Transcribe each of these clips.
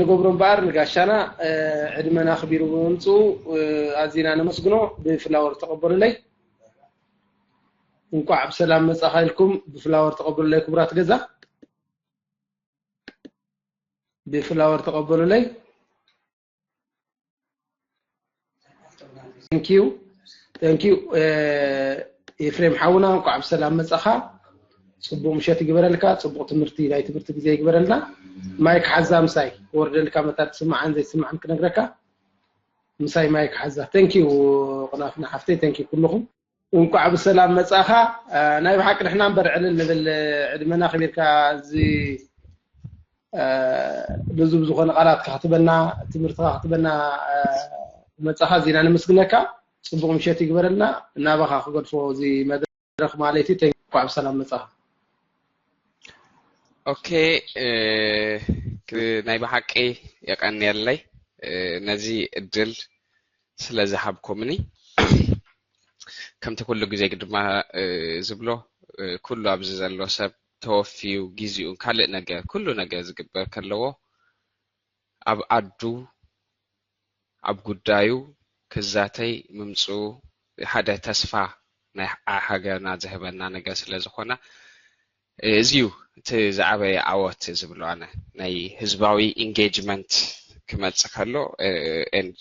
ንገብሮ እምበኣር ንጋሻና ዕድመና ኣኽቢሩ ብምምፅኡ ኣዚና ነመስግኖ። ብፍላወር ተቐበሉለይ። እንኳዕ ብሰላም መጻኻ ኢልኩም ብፍላወር ተቐበሉለይ ክቡራት ገዛ። ብፍላወር ተቐበሉለይ። Thank you. Thank you. ኤፍሬም ሓውና እንኳዕ ብሰላም መጻኻ። ጽቡቕ ምሸት ይግበረልካ። ጽቡቕ ትምህርቲ ናይ ትምህርቲ ግዜ ይግበረልና። ማይክ ሓዛ ምሳይ ክወርደልካ መታ ትስምዓን ዘይትስምዓን ክነግረካ። ምሳይ ማይክ ሓዛ። Thank you ቅናፍና ሓፍተይ። Thank you ኩልኹም። እንኳዕ ብሰላም መጻኻ። ናይ ብሓቂ ንሕና እምበር ዕልል ንብል። ዕድመና ክቢርካ እዚ ብዙ ብዝኾነ ቃላት ክትበና ትምህርትኻ ክትበና መጻኻ ዚና ንምስግነካ። ጽቡቕ ምሸት ይግበረልና። እናባኻ ክገድፎ እዚ መድረኽ ማለት እዩ። እንኳዕ ብሰላም መጻኻ። ኦኬ። ናይ ብሓቂ የቐንየለይ ነዚ እድል ስለ ዝሃብኩምኒ። ከምቲ ኩሉ ግዜ ድማ ዝብሎ፣ ኩሉ ኣብዚ ዘሎ ሰብ ተወፊዩ ግዜኡን ካልእ ነገር ኩሉ ነገር ዝግበር ከለዎ ኣብ ዓዱ ኣብ ጉዳዩ ክዛተይ ምምፅኡ ሓደ ተስፋ ናይ ሃገርና ዝህበና ነገር ስለ ዝኾነ፣ እዚ እዩ እቲ ዝዓበየ ዓወት ዝብሎ ኣነ። ናይ ህዝባዊ ኢንጌጅመንት ክመፅእ ከሎ፣ and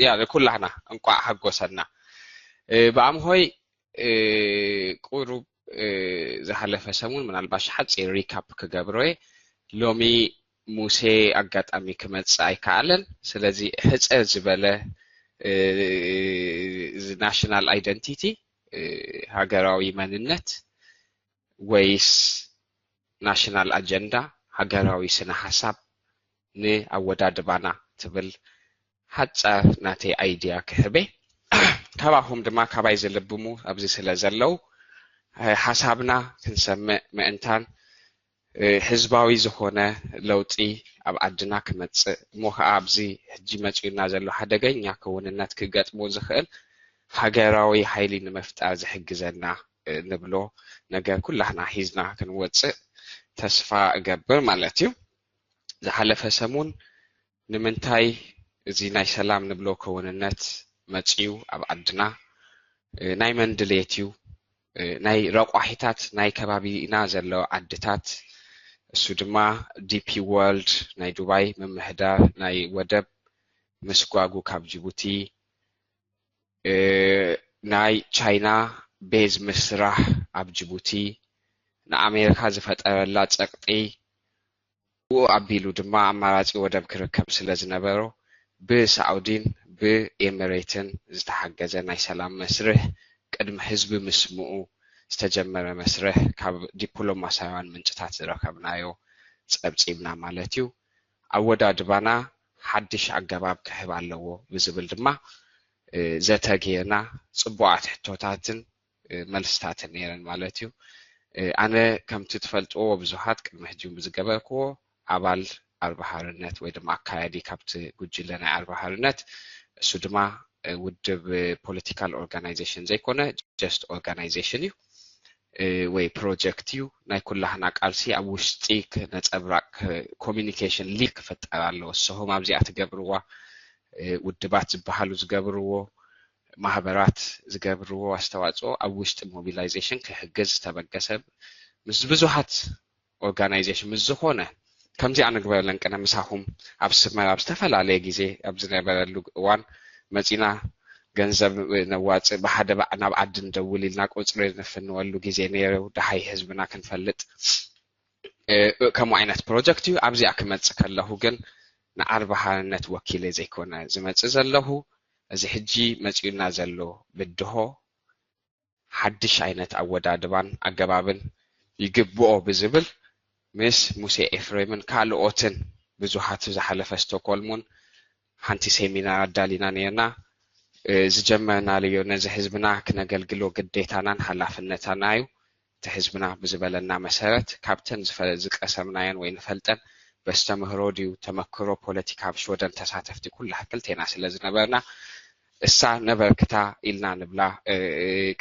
ያ ኩላህና እንቋዕ ሃጎሰና። ብኣምሆይ ቁሩብ ዝሓለፈ ሰሙን ምናልባሽ ሓፂር ሪካፕ ክገብሮ እየ። ሎሚ ሙሴ ኣጋጣሚ ክመፅእ ኣይከኣለን። ስለዚ ሕፅር ዝበለ ናሽናል ኣይደንቲቲ፣ ሃገራዊ መንነት ወይስ ናሽናል ኣጀንዳ፣ ሃገራዊ ስነ ሓሳብ ንኣወዳድባና ትብል ሓፃር ናተይ ኣይድያ ክህበ። ካባኹም ድማ ካባይ ዝልብሙ ኣብዚ ስለ ዘለው ሓሳብና ክንሰምዕ ምእንታን ህዝባዊ ዝኾነ ለውጢ ኣብ ዓድና ክመፅእ እሞ ከዓ ኣብዚ ሕጂ መፂኡና ዘሎ ሓደገኛ ክውንነት ክገጥሞ ዝኽእል ሃገራዊ ሓይሊ ንምፍጣር ዝሕግዘና ንብሎ ነገር ኩላህና ሒዝና ክንወፅእ ተስፋ እገብር ማለት እዩ። ዝሓለፈ ሰሙን ንምንታይ እዚ ናይ ሰላም ንብሎ ክውንነት መፅዩ ኣብ ዓድና? ናይ መን ድሌት እዩ? ናይ ረቋሒታት ናይ ከባቢና ዘሎ ዓድታት፣ እሱ ድማ ዲፒ ወርልድ ናይ ዱባይ ምምሕዳር ናይ ወደብ ምስጓጉ ካብ ጅቡቲ፣ ናይ ቻይና ቤዝ ምስራሕ ኣብ ጅቡቲ፣ ንኣሜሪካ ዝፈጠረላ ፀቕጢ፣ ብኡ ኣቢሉ ድማ ኣማራፂ ወደብ ክርከብ ስለ ዝነበሮ ብሳዑዲን ብኤምሬትን ዝተሓገዘ ናይ ሰላም መስርሕ ቅድሚ ህዝቢ ምስምኡ ዝተጀመረ መስርሕ ካብ ዲፕሎማሳውያን ምንጭታት ዝረኸብናዮ ፀብፂብና ማለት እዩ። ኣወዳድባና ሓድሽ ኣገባብ ክሕብ ኣለዎ ብዝብል ድማ ዘተ ጌርና ፅቡቓት ሕቶታትን መልስታትን ነይረን ማለት እዩ። ኣነ ከምቲ ትፈልጥዎ ብዙሓት ቅድሚ ሕጂ እውን ብዝገበርክዎ ኣባል ኣርባ ሓርነት ወይ ድማ ኣካያዲ ካብቲ ጉጅለ ናይ ኣርባ ሓርነት፣ እሱ ድማ ውድብ ፖለቲካል ኦርጋናይዜሽን ዘይኮነ ጀስት ኦርጋናይዜሽን እዩ ወይ ፕሮጀክት እዩ። ናይ ኩላህና ቃልሲ ኣብ ውሽጢ ነፀብራቅ ኮሚኒኬሽን ሊንክ ክፍጠር ኣለዎ። ንስኹም ኣብዚኣ ትገብርዋ ውድባት ዝበሃሉ ዝገብርዎ ማህበራት ዝገብርዎ ኣስተዋፅኦ ኣብ ውሽጢ ሞቢላይዜሽን ክሕግዝ ዝተበገሰ ምስ ብዙሃት ኦርጋናይዜሽን ምስ ዝኾነ ከምዚኣ ንግበረለን ቅነ ምሳኹም ኣብ ስመራ ኣብ ዝተፈላለየ ግዜ ኣብ ዝነበረሉ እዋን መፂና ገንዘብ ነዋፅእ ብሓደ ባዕ ናብ ዓዲ ንደውል ኢልና ቁፅሪ ንፍንወሉ ግዜ ነይሩ። ደሃይ ህዝብና ክንፈልጥ ከምኡ ዓይነት ፕሮጀክት እዩ። ኣብዚኣ ክመፅእ ከለኹ ግን ንዓርቢ ሓርነት ወኪለ ዘይኮነ ዝመፅእ ዘለኹ እዚ ሕጂ መፂኡና ዘሎ ብድሆ ሓድሽ ዓይነት ኣወዳድባን ኣገባብን ይግብኦ ብዝብል ምስ ሙሴ ኤፍሬምን ካልኦትን ብዙሓት ዝሓለፈ ስቶኮልሙን ሓንቲ ሴሚናር ኣዳሊና ነርና። ዝጀመርናዮ ነዚ ህዝብና ክነገልግሎ ግዴታናን ሓላፍነታና እዩ። እቲ ህዝብና ብዝበለና መሰረት ካብተን ዝቀሰምናየን ወይ ንፈልጠን በስተምህሮ ድዩ ተመክሮ ፖለቲካ ኣብ ሽወደን ተሳተፍቲ ኩላ ክልቴና ስለ ዝነበርና እሳ ነበርክታ ኢልና ንብላ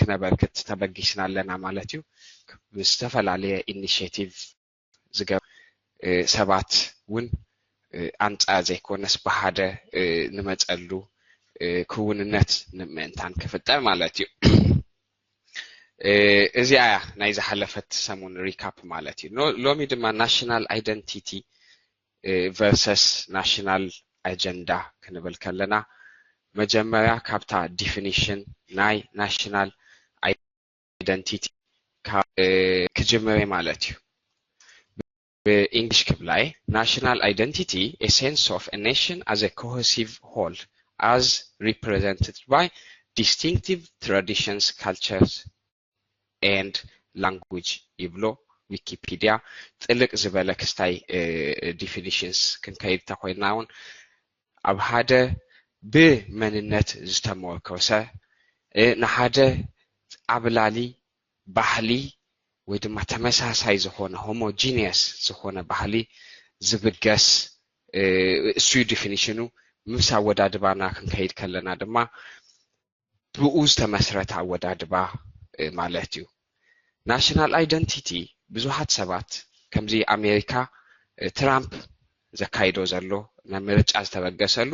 ክነበርክት ተበጊስና ኣለና ማለት እዩ። ብዝተፈላለየ ኢኒሽቲቭ ዝገብ ሰባት እውን ኣንጻር ዘይኮነስ ብሓደ ንመጸሉ ክውንነት ንምእንታን ክፍጠር ማለት እዩ። እዚኣ እያ ናይ ዝሓለፈት ሰሙን ሪካፕ ማለት እዩ። ሎሚ ድማ ናሽናል ኣይደንቲቲ ቨርሰስ ናሽናል ኣጀንዳ ክንብል ከለና መጀመርያ ካብታ ዲፊኒሽን ናይ ናሽናል ኣይደንቲቲ ክጅምር ማለት እዩ። ብእንግሊሽ ክብላ እየ። National identity, a sense of a nation as a cohesive whole, as represented by distinctive traditions, cultures and language ይብሎ ዊኪፒድያ። ጥልቅ ዝበለ ክስታይ ዲፊኒሽንስ ክንከይድ ተኮይና እውን ኣብ ሓደ ብመንነት ዝተመርኮሰ ንሓደ ዓብላሊ ባህሊ ወይ ድማ ተመሳሳይ ዝኾነ ሆሞጂኒየስ ዝኾነ ባህሊ ዝብገስ እሱ ዩ ዲፊኒሽኑ። ምስ ኣወዳድባና ክንከይድ ከለና ድማ ብኡ ዝተመስረተ ኣወዳድባ ማለት እዩ። ናሽናል ኣይደንቲቲ ብዙሓት ሰባት ከምዚ ኣሜሪካ ትራምፕ ዘካይዶ ዘሎ ናይ ምርጫ ዝተበገሰሉ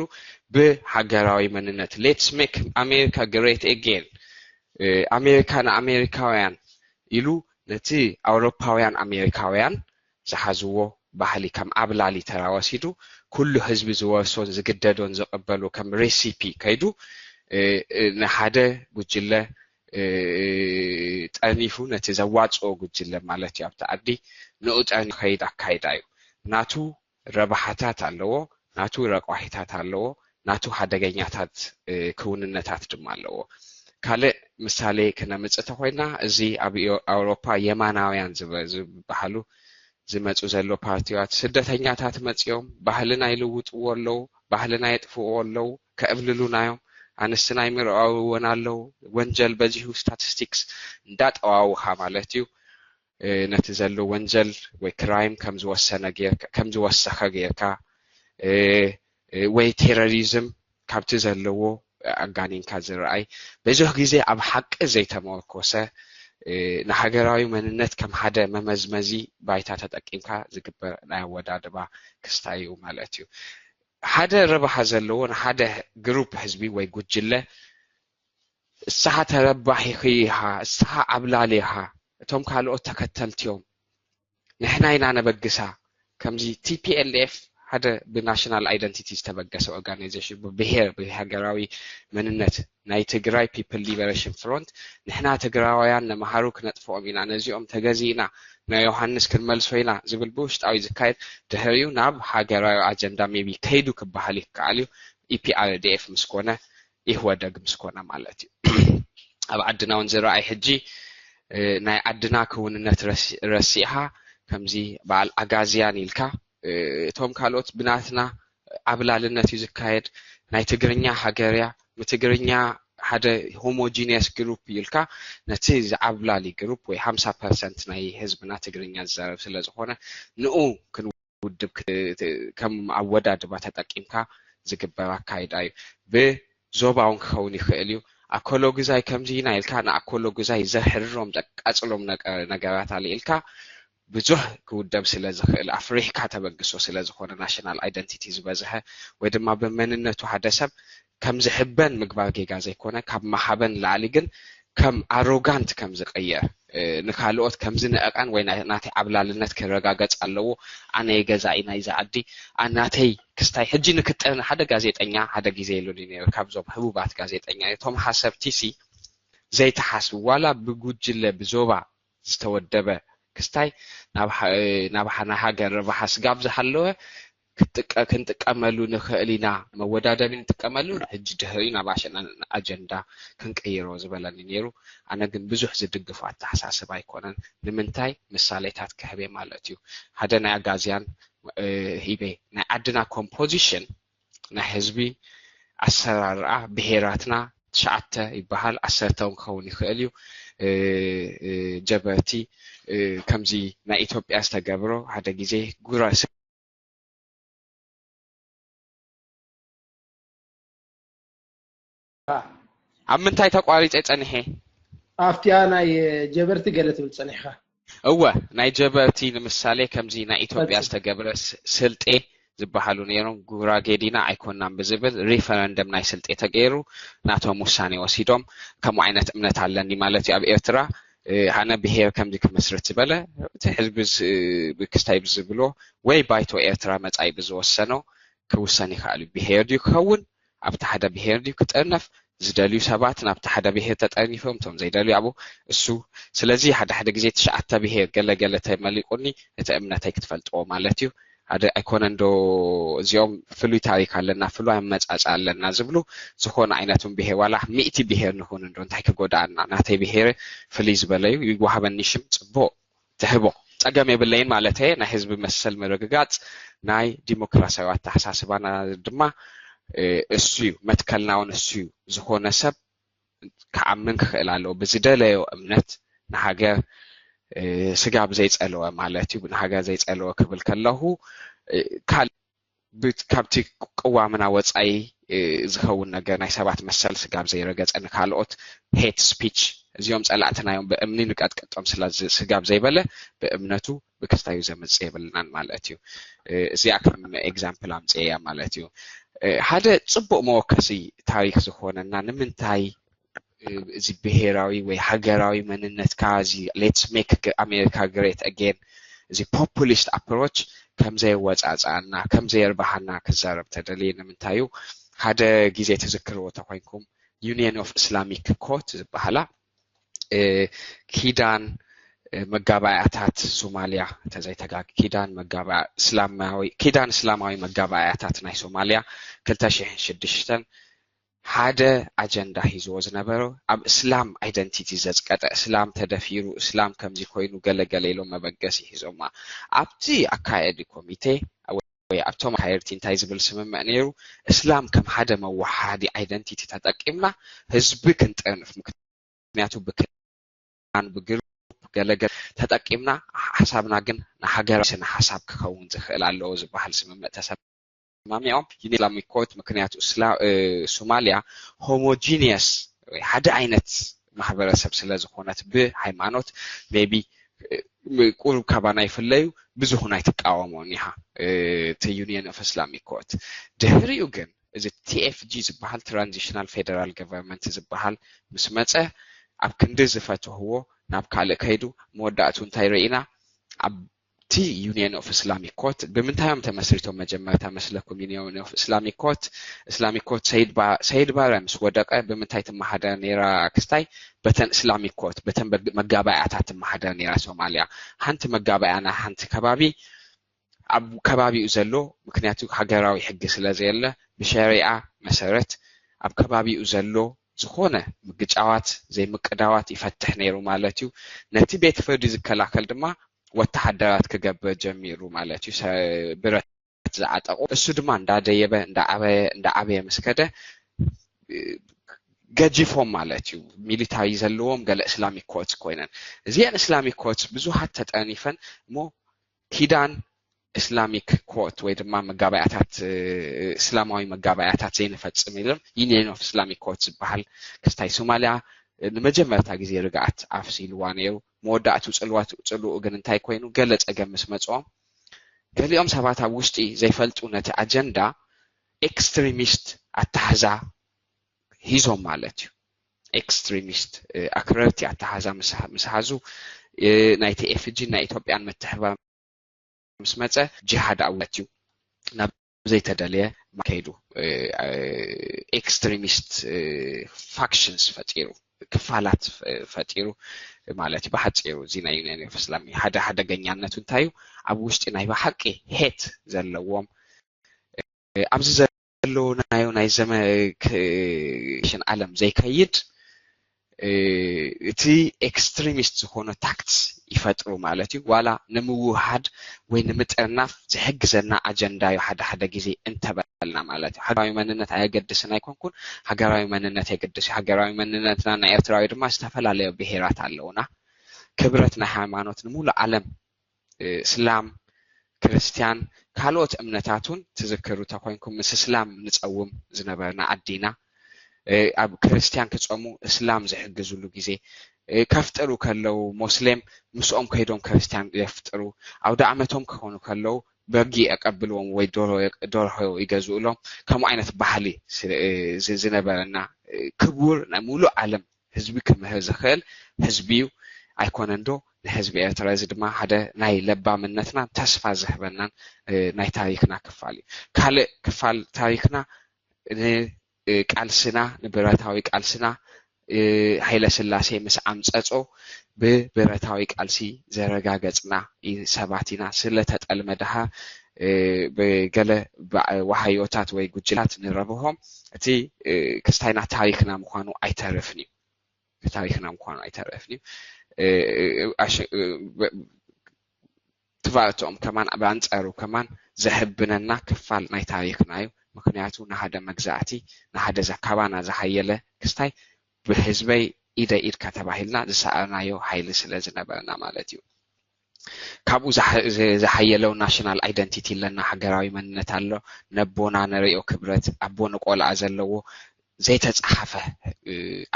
ብሃገራዊ መንነት let's make America great again ኣሜሪካ ንኣሜሪካውያን ኢሉ ነቲ ኣውሮፓውያን ኣሜሪካውያን ዝሓዝዎ ባህሊ ከም ዓብላሊ ተራ ወሲዱ ኩሉ ህዝቢ ዝወርሶን ዝግደዶን ዝቕበሎ ከም ሬሲፒ ከይዱ ንሓደ ጉጅለ ጠርኒፉ ነቲ ዘዋፅኦ ጉጅለ ማለት እዩ ኣብቲ ዓዲ ንኡ ጠርኒፉ ከይድ ኣካይዳ እዩ። ናቱ ረብሓታት ኣለዎ፣ ናቱ ረቋሒታት ኣለዎ፣ ናቱ ሓደገኛታት ክውንነታት ድማ ኣለዎ። ካልእ ምሳሌ ክነምፅእ ተኮይና እዚ ኣብ ኣውሮፓ የማናውያን ዝበሃሉ ዝመፁ ዘሎ ፓርቲዋት ስደተኛታት መፂኦም ባህልና ይልውጥዎ ኣለዉ፣ ባህልና የጥፍዎ ኣለዉ፣ ከዕብልሉና እዮም፣ ኣንስትና ይምርዓውወን ኣለዉ፣ ወንጀል በዚሁ ስታቲስቲክስ እንዳጠዋውኻ ማለት እዩ። ነቲ ዘሎ ወንጀል ወይ ክራይም ከም ዝወሰነ ጌርካ ከም ዝወሰኸ ጌርካ ወይ ቴሮሪዝም ካብቲ ዘለዎ ኣጋኒንካ ዝረኣይ ብዙሕ ግዜ ኣብ ሓቂ ዘይተመርኮሰ ንሃገራዊ መንነት ከም ሓደ መመዝመዚ ባይታ ተጠቂምካ ዝግበር ናይ ኣወዳድባ ክስታይ እዩ ማለት እዩ። ሓደ ረብሓ ዘለዎ ንሓደ ግሩፕ ህዝቢ ወይ ጉጅለ እስኻ ተረባሒ ኢኻ፣ እስኻ ዓብላሊ ኢኻ፣ እቶም ካልኦት ተከተልቲ እዮም፣ ንሕና ኢና ነበግሳ። ከምዚ ቲ ፒ ኤል ኤፍ ሓደ ብናሽናል ኣይደንቲቲ ዝተበገሰ ኦርጋናይዜሽን ብብሄር ብሃገራዊ መንነት ናይ ትግራይ ፒፕል ሊበሬሽን ፍሮንት ንሕና ትግራዋውያን ነምሃሩ ክነጥፍኦም ኢና፣ ነዚኦም ተገዚእና ናይ ዮሃንስ ክንመልሶ ኢና ዝብል ብውሽጣዊ ዝካየድ ድሕሪኡ ናብ ሃገራዊ ኣጀንዳ ሜቢ ከይዱ ክበሃል ይከኣል እዩ። ኢ ፒ ኣር ዲ ኤፍ ምስ ኮነ ኢህወደግ ምስ ኮነ ማለት እዩ። ኣብ ዓድና እውን ዝረኣይ ሕጂ ናይ ዓድና ክውንነት ረሲእኻ ከምዚ በዓል ኣጋዝያን ኢልካ እቶም ካልኦት ብናትና ዓብላልነት እዩ ዝካየድ። ናይ ትግርኛ ሃገር እያ፣ ንትግርኛ ሓደ ሆሞጂኒየስ ግሩፕ እዩ ኢልካ ነቲ ዝዓብላሊ ግሩፕ ወይ ሓምሳ ፐርሰንት ናይ ህዝብና ትግርኛ ዝዛረብ ስለ ዝኾነ ንኡ ክንውድብ ከም ኣወዳድባ ተጠቂምካ ዝግበር ኣካይዳ እዩ። ብዞባ እውን ክኸውን ይኽእል እዩ። ኣኮሎግዛይ ከምዚ ኢና ኢልካ ንኣኮሎግዛይ ዘሕርሮም ዘቃጽሎም ነገራት ኣልዒልካ ብዙሕ ክውደብ ስለ ዝኽእል ኣፍሪሕካ ተበግሶ ስለ ዝኾነ ናሽናል ኣይደንቲቲ ዝበዝሐ ወይ ድማ ብመንነቱ ሓደ ሰብ ከም ዝሕበን ምግባር ጌጋ ዘይኮነ ካብ መሃበን ላዕሊ ግን ከም ኣሮጋንት ከም ዝቕየር ንካልኦት ከም ዝንዕቐን ወይ ናተይ ዓብላልነት ክረጋገጽ ኣለዎ ኣነ ገዛኢ ናይዚ ዓዲ ናተይ ክስታይ ሕጂ ንክጠን ሓደ ጋዜጠኛ ሓደ ግዜ ኢሉኒ ነይሩ ካብዞም ህቡባት ጋዜጠኛ እቶም ሓሰብቲ ሲ ዘይተሓስቡ ዋላ ብጉጅለ ብዞባ ዝተወደበ ክስታይ ናብ ናይ ሃገር ረብሓ ስጋብ ዝሃለወ ክንጥቀመሉ ንኽእል ኢና መወዳደቢ ንጥቀመሉ ሕጂ ድሕሪኡ ናብ ኣሸና ኣጀንዳ ክንቅይሮ ዝበለኒ ነይሩ። ኣነ ግን ብዙሕ ዝድግፎ ኣተሓሳስባ ኣይኮነን። ንምንታይ ምሳሌታት ክህብ እየ ማለት እዩ። ሓደ ናይ ኣጋዝያን ሂበ ናይ ዓድና ኮምፖዚሽን ናይ ህዝቢ ኣሰራርኣ ብሄራትና ትሽዓተ ይበሃል ዓሰርተ እውን ክኸውን ይኽእል እዩ። ጀበርቲ ከምዚ ናይ ኢትዮጵያ ዝተገብሮ ሓደ ግዜ ጉራ ኣብ ምንታይ ተቋሪፀ ፀኒሐ ኣብቲያ ናይ ጀበርቲ ገለ ትብል ፀኒሕካ እወ፣ ናይ ጀበርቲ ንምሳሌ ከምዚ ናይ ኢትዮጵያ ዝተገብረ ስልጤ ዝበሃሉ ነይሮም፣ ጉራጌ ዲና ኣይኮናን ብዝብል ሪፈረንደም ናይ ስልጤ ተገይሩ ናቶም ውሳኔ ወሲዶም። ከምኡ ዓይነት እምነት ኣለኒ ማለት እዩ። ኣብ ኤርትራ ኣነ ብሄር ከምዚ ክመስርት ዝበለ እቲ ህዝቢ ክስታይ ብዝብሎ ወይ ባይቶ ኤርትራ መጻኢ ብዝወሰኖ ክውሰን ይኽእል እዩ። ብሄር ድዩ ክኸውን ኣብቲ ሓደ ብሄር ድዩ ክጥርነፍ ዝደልዩ ሰባት ናብቲ ሓደ ብሄር ተጠርኒፎም እቶም ዘይደልዩ ኣብኡ እሱ ስለዚ ሓደ ሓደ ግዜ ትሽዓተ ብሄር ገለ ገለ ተመሊቁኒ እቲ እምነተይ ክትፈልጥዎ ማለት እዩ ሓደ ኣይኮነን ዶ እዚኦም ፍሉይ ታሪክ ኣለና ፍሉይ ኣመጻጽኣ ኣለና ዝብሉ ዝኾነ ዓይነቱን ብሄር ዋላ ሚእቲ ብሄር ንኹን እንዶ እንታይ ክጎዳኣና ናተይ ብሄር ፍልይ ዝበለዩ ይዋሃበኒ ሽም ጽቡቕ ትህቦ ጸገም የብለይን ማለት ናይ ህዝቢ መሰል ምርግጋጽ ናይ ዲሞክራሲያዊ ኣተሓሳስባና ድማ እሱ እዩ መትከልናውን እሱ እዩ ዝኾነ ሰብ ክዓምን ክኽእል ኣለዎ ብዝደለዮ እምነት ንሃገር ስጋብ ዘይጸለወ ማለት እዩ ንሃገር ዘይጸለወ ክብል ከለኹ ካልእ ካብቲ ቅዋምና ወፃኢ ዝኸውን ነገር ናይ ሰባት መሰል ስጋብ ዘይረገፀ ንካልኦት hate speech እዚኦም ፀላእትና እዮም ብእምኒ ንቀጥቅጦም ስለ ስጋብ ዘይበለ ብእምነቱ ብክስታዩ ዘምፅእ የብልናን ማለት እዩ። እዚኣ ከም example ኣምፅኤያ ማለት እዩ። ሓደ ፅቡቅ መወከሲ ታሪክ ዝኾነና ንምንታይ እዚ ብሄራዊ ወይ ሃገራዊ መንነትካ እዚ let's make America great again እዚ populist approach ከም ዘየወፃፅኣና ከም ዘየርባሃና ክዛረብ ተደልየ ንምንታይ እዩ ሓደ ግዜ ትዝክርዎ ተኮይንኩም Union of Islamic Court ዝበሃላ ኪዳን መጋባእያታት ሶማልያ እንተዘይተጋግ ኪዳን መጋባእያ እስላማዊ ኪዳን እስላማዊ መጋባእያታት ናይ ሶማልያ ክልተ ሽሕን ሽዱሽተን ሓደ ኣጀንዳ ሒዝዎ ዝነበረ ኣብ እስላም identity ዘጽቀጠ እስላም ተደፊሩ እስላም ከምዚ ኮይኑ ገለገለ ኢሎም መበገሲ ሒዞማ ኣብቲ ኣካየዲ ኮሚቴ ወይ ኣብቶም ኣካየድቲ እንታይ ዝብል ስምምዕ ነይሩ እስላም ከም ሓደ መወሓሃዲ identity ተጠቂምና ህዝቢ ክንጠርንፍ ምክንያቱ ብክልናን ብግሩፕ ገለገለ ተጠቂምና ሓሳብና ግን ንሃገራዊ ስነ ሓሳብ ክኸውን ዝኽእል ኣለዎ ዝበሃል ስምምዕ ተሰማሚዖም። ዩኒት ኢስላሚክ ኮርት ምክንያቱ ሶማሊያ homogeneous ወይ ሓደ ዓይነት ማህበረሰብ ስለ ዝኾነት ብሃይማኖት maybe ቁሩብ ካባና ይፍለዩ ብዙኹን ኣይትቃወሞን ኢኻ እቲ Union of Islamic Court ድሕሪኡ ግን እዚ TFG ዝበሃል Transitional Federal Government ዝበሃል ምስ መፀ ኣብ ክንዲ ዝፈትህዎ ናብ ካልእ ከይዱ መወዳእቱ እንታይ ርኢና ኣብቲ Union of Islamic Court ብምንታይ እዮም ተመስሪቶም መጀመርታ መስለኩም Union of Islamic Court Islamic Court ሰይድ ባረ ምስ ወደቀ ብምንታይ ትመሓደር ነይራ ክስታይ በተን Islamic Court በተን መጋባእያታት ትመሓደር ነይራ ሶማልያ ሓንቲ መጋባእያ ናይ ሓንቲ ከባቢ ኣብ ከባቢኡ ዘሎ ምክንያቱ ሃገራዊ ሕጊ ስለ ዘየለ ብሸሪዓ መሰረት ኣብ ከባቢኡ ዘሎ ዝኾነ ምግጫዋት ዘይምቅዳዋት ይፈትሕ ነይሩ ማለት እዩ። ነቲ ቤት ፍርዲ ዝከላከል ድማ ወተሃደራት ክገብር ጀሚሩ ማለት እዩ። ብረት ዝዓጠቁ እሱ ድማ እንዳደየበ እንዳዓበየ እንዳዓበየ ምስ ከደ ገጂፎም ማለት እዩ። ሚሊታሪ ዘለዎም ገለ እስላሚክ ኮርትስ ኮይነን እዚአን እስላሚክ ኮርትስ ብዙሃት ተጠርኒፈን እሞ ኪዳን እስላሚክ ኮርት ወይ ድማ መጋባያታት እስላማዊ መጋባያታት ዘይንፈፅም ኢሎም Union of Islamic Court ዝበሃል ክስታይ ሶማልያ ንመጀመርታ ግዜ ርግኣት ኣፍሲልዋ ነይሩ። መወዳእቱ ፅልዋት ፅልኡ ግን እንታይ ኮይኑ ገለ ፀገም ምስ መፅኦም ገሊኦም ሰባት ኣብ ውሽጢ ዘይፈልጡ ነቲ ኣጀንዳ extremist ኣታሕዛ ሂዞም ማለት እዩ። extremist ኣክረርቲ ኣታሓዛ ምስ ሓዙ ናይ TFG ናይ ኢትዮጵያን ምትሕባር ምስ መፀ ጅሃድ ኣውለት እዩ ናብ ዘይተደለየ ከይዱ extremist factions ፈጢሩ ክፋላት ፈጢሩ ማለት እዩ። ብሓፂሩ እዚ ናይ Union of Islam ሓደ ሓደገኛነቱ እንታይ እዩ? ኣብ ውሽጢ ናይ ብሓቂ hate ዘለዎም ኣብዚ ዘለናዮ ናይ ዘመን ዓለም ዘይከይድ እቲ extremist ዝኾነ tactics ይፈጥሩ ማለት እዩ። ዋላ ንምውሃድ ወይ ንምጥርናፍ ዝሕግዘና ኣጀንዳ እዩ ሓደ ሓደ ግዜ እንተበልና ማለት እዩ። ሃገራዊ መንነት ኣየገድስን ኣይኮንኩን፣ ሃገራዊ መንነት የገድስ እዩ። ሃገራዊ መንነትና ናይ ኤርትራዊ ድማ ዝተፈላለዩ ብሄራት ኣለውና። ክብረት ናይ ሃይማኖት ንሙሉእ ዓለም እስላም፣ ክርስትያን፣ ካልኦት እምነታት እውን ትዝክሩ ተኮይንኩም ምስ እስላም ንፀውም ዝነበርና ዓዲና ኣብ ክርስትያን ክፀሙ እስላም ዝሕግዝሉ ግዜ፣ ከፍጥሩ ከለው ሞስሌም ምስኦም ከይዶም ክርስትያን የፍጥሩ፣ ኣውደ ዓመቶም ክኾኑ ከለው በጊ የቀብልዎም ወይ ደርሆ ይገዝኡሎም። ከምኡ ዓይነት ባህሊ ዝነበረና ክቡር ናይ ሙሉእ ዓለም ህዝቢ ክምህር ዝኽእል ህዝቢ እዩ። ኣይኮነን ዶ ንህዝቢ ኤርትራ? እዚ ድማ ሓደ ናይ ለባምነትናን ተስፋ ዝህበናን ናይ ታሪክና ክፋል እዩ። ካልእ ክፋል ታሪክና ንቃልስና ንብረታዊ ቃልስና ሃይለ ስላሴ ምስ ዓምፀፆ ብብረታዊ ቃልሲ ዘረጋገፅና ሰባት ኢና። ስለተጠልመ ደሃ ብገለ ዋሃዮታት ወይ ጉጅላት ንረብሆም እቲ ክስታይና ታሪክና ምዃኑ ኣይተርፍን እዩ። ታሪክና ምዃኑ ኣይተርፍን እዩ። ትባእትኦም ከማን ብኣንፃሩ ከማን ዘሕብነና ክፋል ናይ ታሪክና እዩ። ምክንያቱ ንሓደ መግዛእቲ ንሓደ ዘካባና ዝሓየለ ክስታይ ብህዝበይ ኢደ ኢድካ ተባሂልና ዝሰኣርናዮ ሓይሊ ስለ ዝነበረና ማለት እዩ። ካብኡ ዝሓየለው ናሽናል ኣይደንቲቲ ኣለና፣ ሃገራዊ መንነት ኣሎ። ነቦና ንሪኦ ክብረት ኣቦ ንቆልዓ ዘለዎ ዘይተፃሓፈ